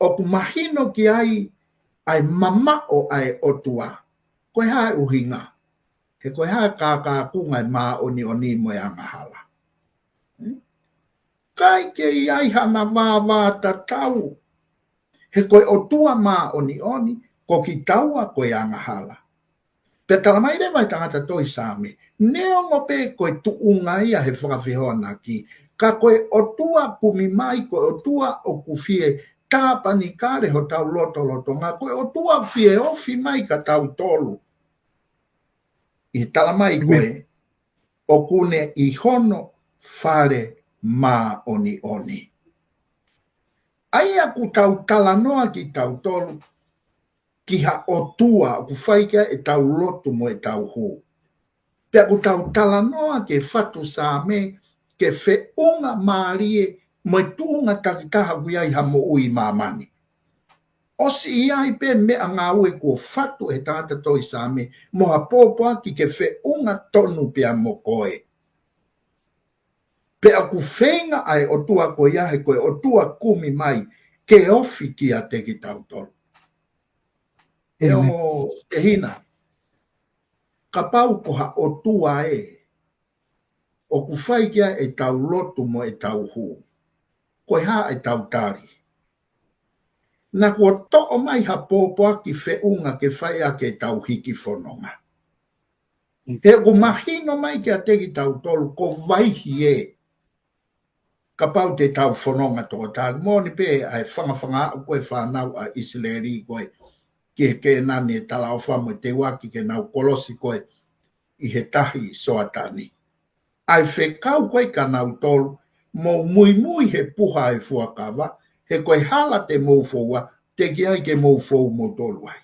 ʻOku mahino ki ai ʻa e mamaʻo ʻa e ʻOtua. Ko e hā e ʻuhinga? He ko e hā e kākākunga e māʻoniʻoni mo e angahala? Hmm? ʻIkai ke ʻi ai hana vāvātatau. He ko e ʻOtua māʻoniʻoni, ko kitaua ko e angahala. Pea talamai leva ʻe he tangata tohi Saame, neongo pē ko e tuʻunga ia he fakafehoanaki, ka ko e ʻOtua kumi mai, ko e ʻOtua ʻoku fie tāpanekale hotau lotolotonga, ko e ʻOtua ʻoku fie ofi mai kia tautolu. ʻI he talamai ko ē, ʻoku ne ʻi hono fale māʻoniʻoni. ʻA ia ʻoku tau talanoa kitautolu ki ha ʻOtua ʻoku fai ki ai ʻetau lotu mo ʻetau hū. Pea ʻoku tau talanoa ki he fatu Saame ke feʻunga mālie mo e tuʻunga takitaha ʻoku ʻi ai ha moʻui ʻi māmani. ʻOsi ʻi ai pē meʻangāue kuo fatu ʻe he tangata tohi Saame mo ha pōpoaki ke feʻunga tonu pea mo koe. Pea ʻoku feinga ʻa e ʻOtua ko ia he ko e ʻOtua kumi mai ke ofi kiate kitautolu. ʻE ʻo, ʻe hina, kapau ko ha ʻOtua ē ʻoku fai ki ai ʻetau lotu mo ʻetau hū, ko e hā ʻetau tali? Naʻa kuo toʻo mai ha pōpoaki feʻunga ke fai ʻaki ʻetau hiki fononga. He ʻoku mahino mai kiate kitautolu ko Vaihi ē. Kapau te tau fononga tokotā, moʻoni pē ʻa e fangafanga ʻoku ʻi he fānau ʻa ʻIsileli ko ē ki he Kēnani ʻe talaʻofa mo e teuaki ke nau kolosi ko ē ʻi he tahi Soatani. ʻA e fekau ko ē kia nautolu, mou muimui he puha ʻo e fuakava, he ko e hala te mou foua, teʻeki ai ke mou fou moutolu ai.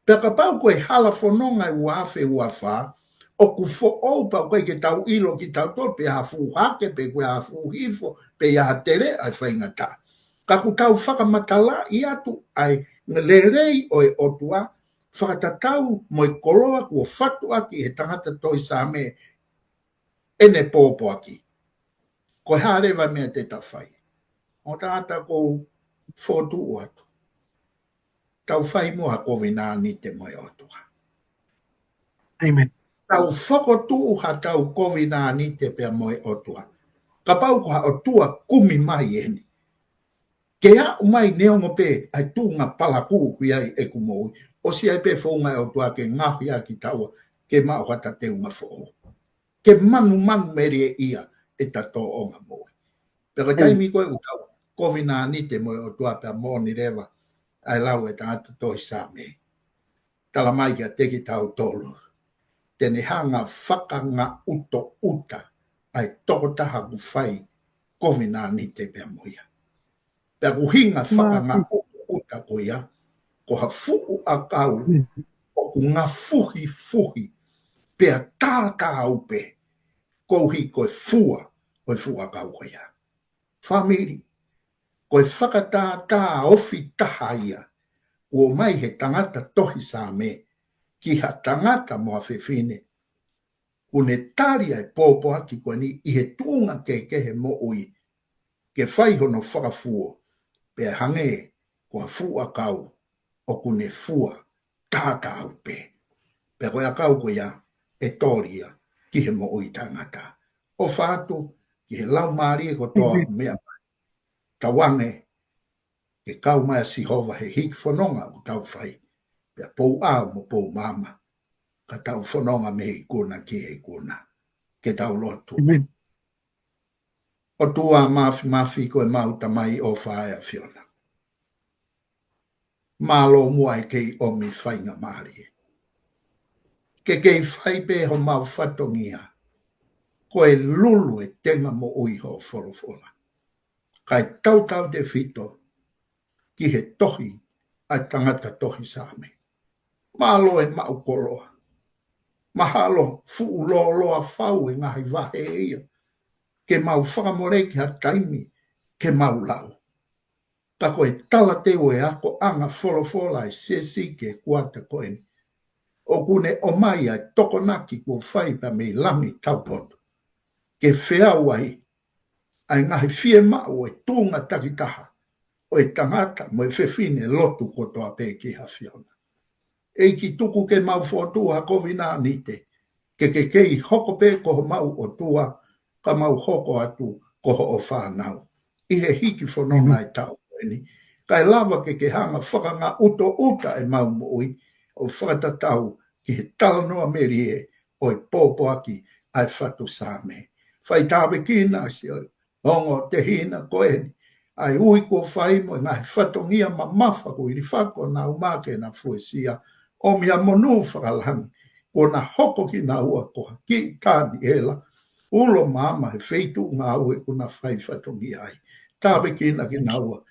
Pea kapau ko e hala fononga ʻe ua afe ua fā, ʻoku foʻou pea ʻoku ʻikai ke tau ʻilo kitautolu pe ʻe fuʻu hake, pe ko e fuʻu hifo, pe ʻe teleʻa e faingataʻa. Ka ʻoku tau fakamatalaʻi atu ʻa e lelei ʻo e ʻOtua, fakatatau mo e koloa kuo fatu ʻaki ʻe he tangata tohi Saame ʻene pōpoaki. Ko e hā leva e meʻa te ta fai? ʻO tangata, ʻoku ou fokotuʻu atu, tau fai muʻa ha kovinānite mo e ʻOtua. ʻĒmeni. Tau fokotuʻu haʻatau kovinānite pea mo e ʻOtua. Kapau ko ha ʻOtua kumi mai eni, ke aʻu mai neongo pē ʻa e tuʻunga palakū ʻoku ʻi ai ʻeku moʻui, ʻosi ʻi ai pē founga ʻa e ʻOtua ke ngaohi ʻaki kitaua ke maʻu haʻata teunga foʻou, ke manumanu melie ia ʻeta tōʻonga moʻui. Pea ko e taimi ko ē ʻoku tau kovinānite mo e ʻOtua, pea moʻoni leva ʻa e lau ʻa e tangata tohi Saame, tala mai kiate kitautolu, te ne hanga fakangaʻutoʻuta ʻa e tokotaha ʻoku fai kovinānite pea mo ia. Pea ʻoku ʻuhinga fakangaʻutoʻuta ko ia, ko ha fuʻu ʻakau ʻoku ngafuhifuhi pea tātāupe, koeʻuhi ko e fua ʻo e fuʻu ʻakau ko ia. Fāmili, ko e fakatātā ofi taha ia kuo ʻomai he tangata tohi Saame ki ha tangata mo ha fefine ʻoku ne tali ʻa e pōpoaki ko eni ʻi he tuʻunga kehekehe moʻui, ke fai hono fakafuo, pea hangē ko ha fuʻu ʻakau ʻoku ne fua tātāupe. Pea ko e ʻakau ko ia ʻe toli ia ki he moʻui taʻengata. ʻOfa atu ki he laumālie kotoa ʻoku meʻa mai, tauange ke kau mai ʻa Sihova he hiki fononga ʻoku tau fai, pea pou ʻao mo pou maama, ka tau fononga mei he ikuna ki he ikuna. Ke tau lotu. ʻOtua Māfimafi, ko ʻemau Tamai ʻofa ʻa e ʻAfiona, mālō muʻa e kei ʻomi faingamālie ke kei fai pē homau fatongia, ko e lulu e tenga moʻui hoʻo folofola, kae tautautefito ki he tohi ʻa e tangata tohi Saame. Mālō e maʻu koloa. Mahalo fuʻu lōloa fau e ngaahi vahe ia ke mau fakamoleki ha taimi ke mau lau. Ka ko e talateu e akoʻanga folofola ʻa e siasi ki he kuata ko eni, ʻoku ne ʻomai ʻa e tokonaki kuo fai pea mei langi taupotu ke feau ai ʻa e ngaahi fiemaʻu ʻo e tuʻunga takitaha ʻo e tangata mo e fefine lotu kotoa pē ki he ʻAfiona. ʻEiki, tuku ke mau fokotuʻu ha kovinānite, ke ke kei hoko pē ko homau ʻOtua, ka mau hoko atu ko hoʻo fānau ʻi he hiki fononga e taʻu ko eni, kae lava ke ke hanga fakangaʻutoʻuta ʻemau moʻui ʻo fakatatau ki he talanoa melie ʻo e pōpoaki ʻa e fatu Saame. Fai tāpuekina siʻi ongo tehina ko eni, ʻa e ui kuo fai mo e ngaahi fatongia mamafa kuo ilifako naʻa mau maʻu ke na fuesia, ʻomi ʻa e monū fakalangi kuo na hoko kinaua ko ha kiʻi Taniela, ulo maama he feituʻu ngāue kuo na fai fatongia ai. Tāpuekina kinaua,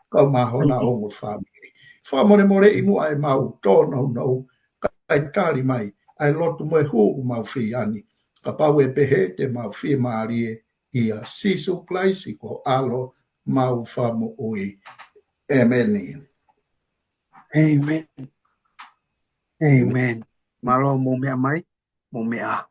kau mo hona ongo fāmili. Fakamolemoleʻi muʻa ʻemau tōnounou, kae tali mai ʻa e lotu mo e hū ʻoku mau fai ni. Kapau ʻe pehē te mau fiemālie ʻia Sīsū Kalaisi ko ho ʻAlo mo homau Fakamoʻui. ʻĒmeni. ʻĒmeni. ʻĒmeni. Mālō, mou meʻa mai, mou meʻa.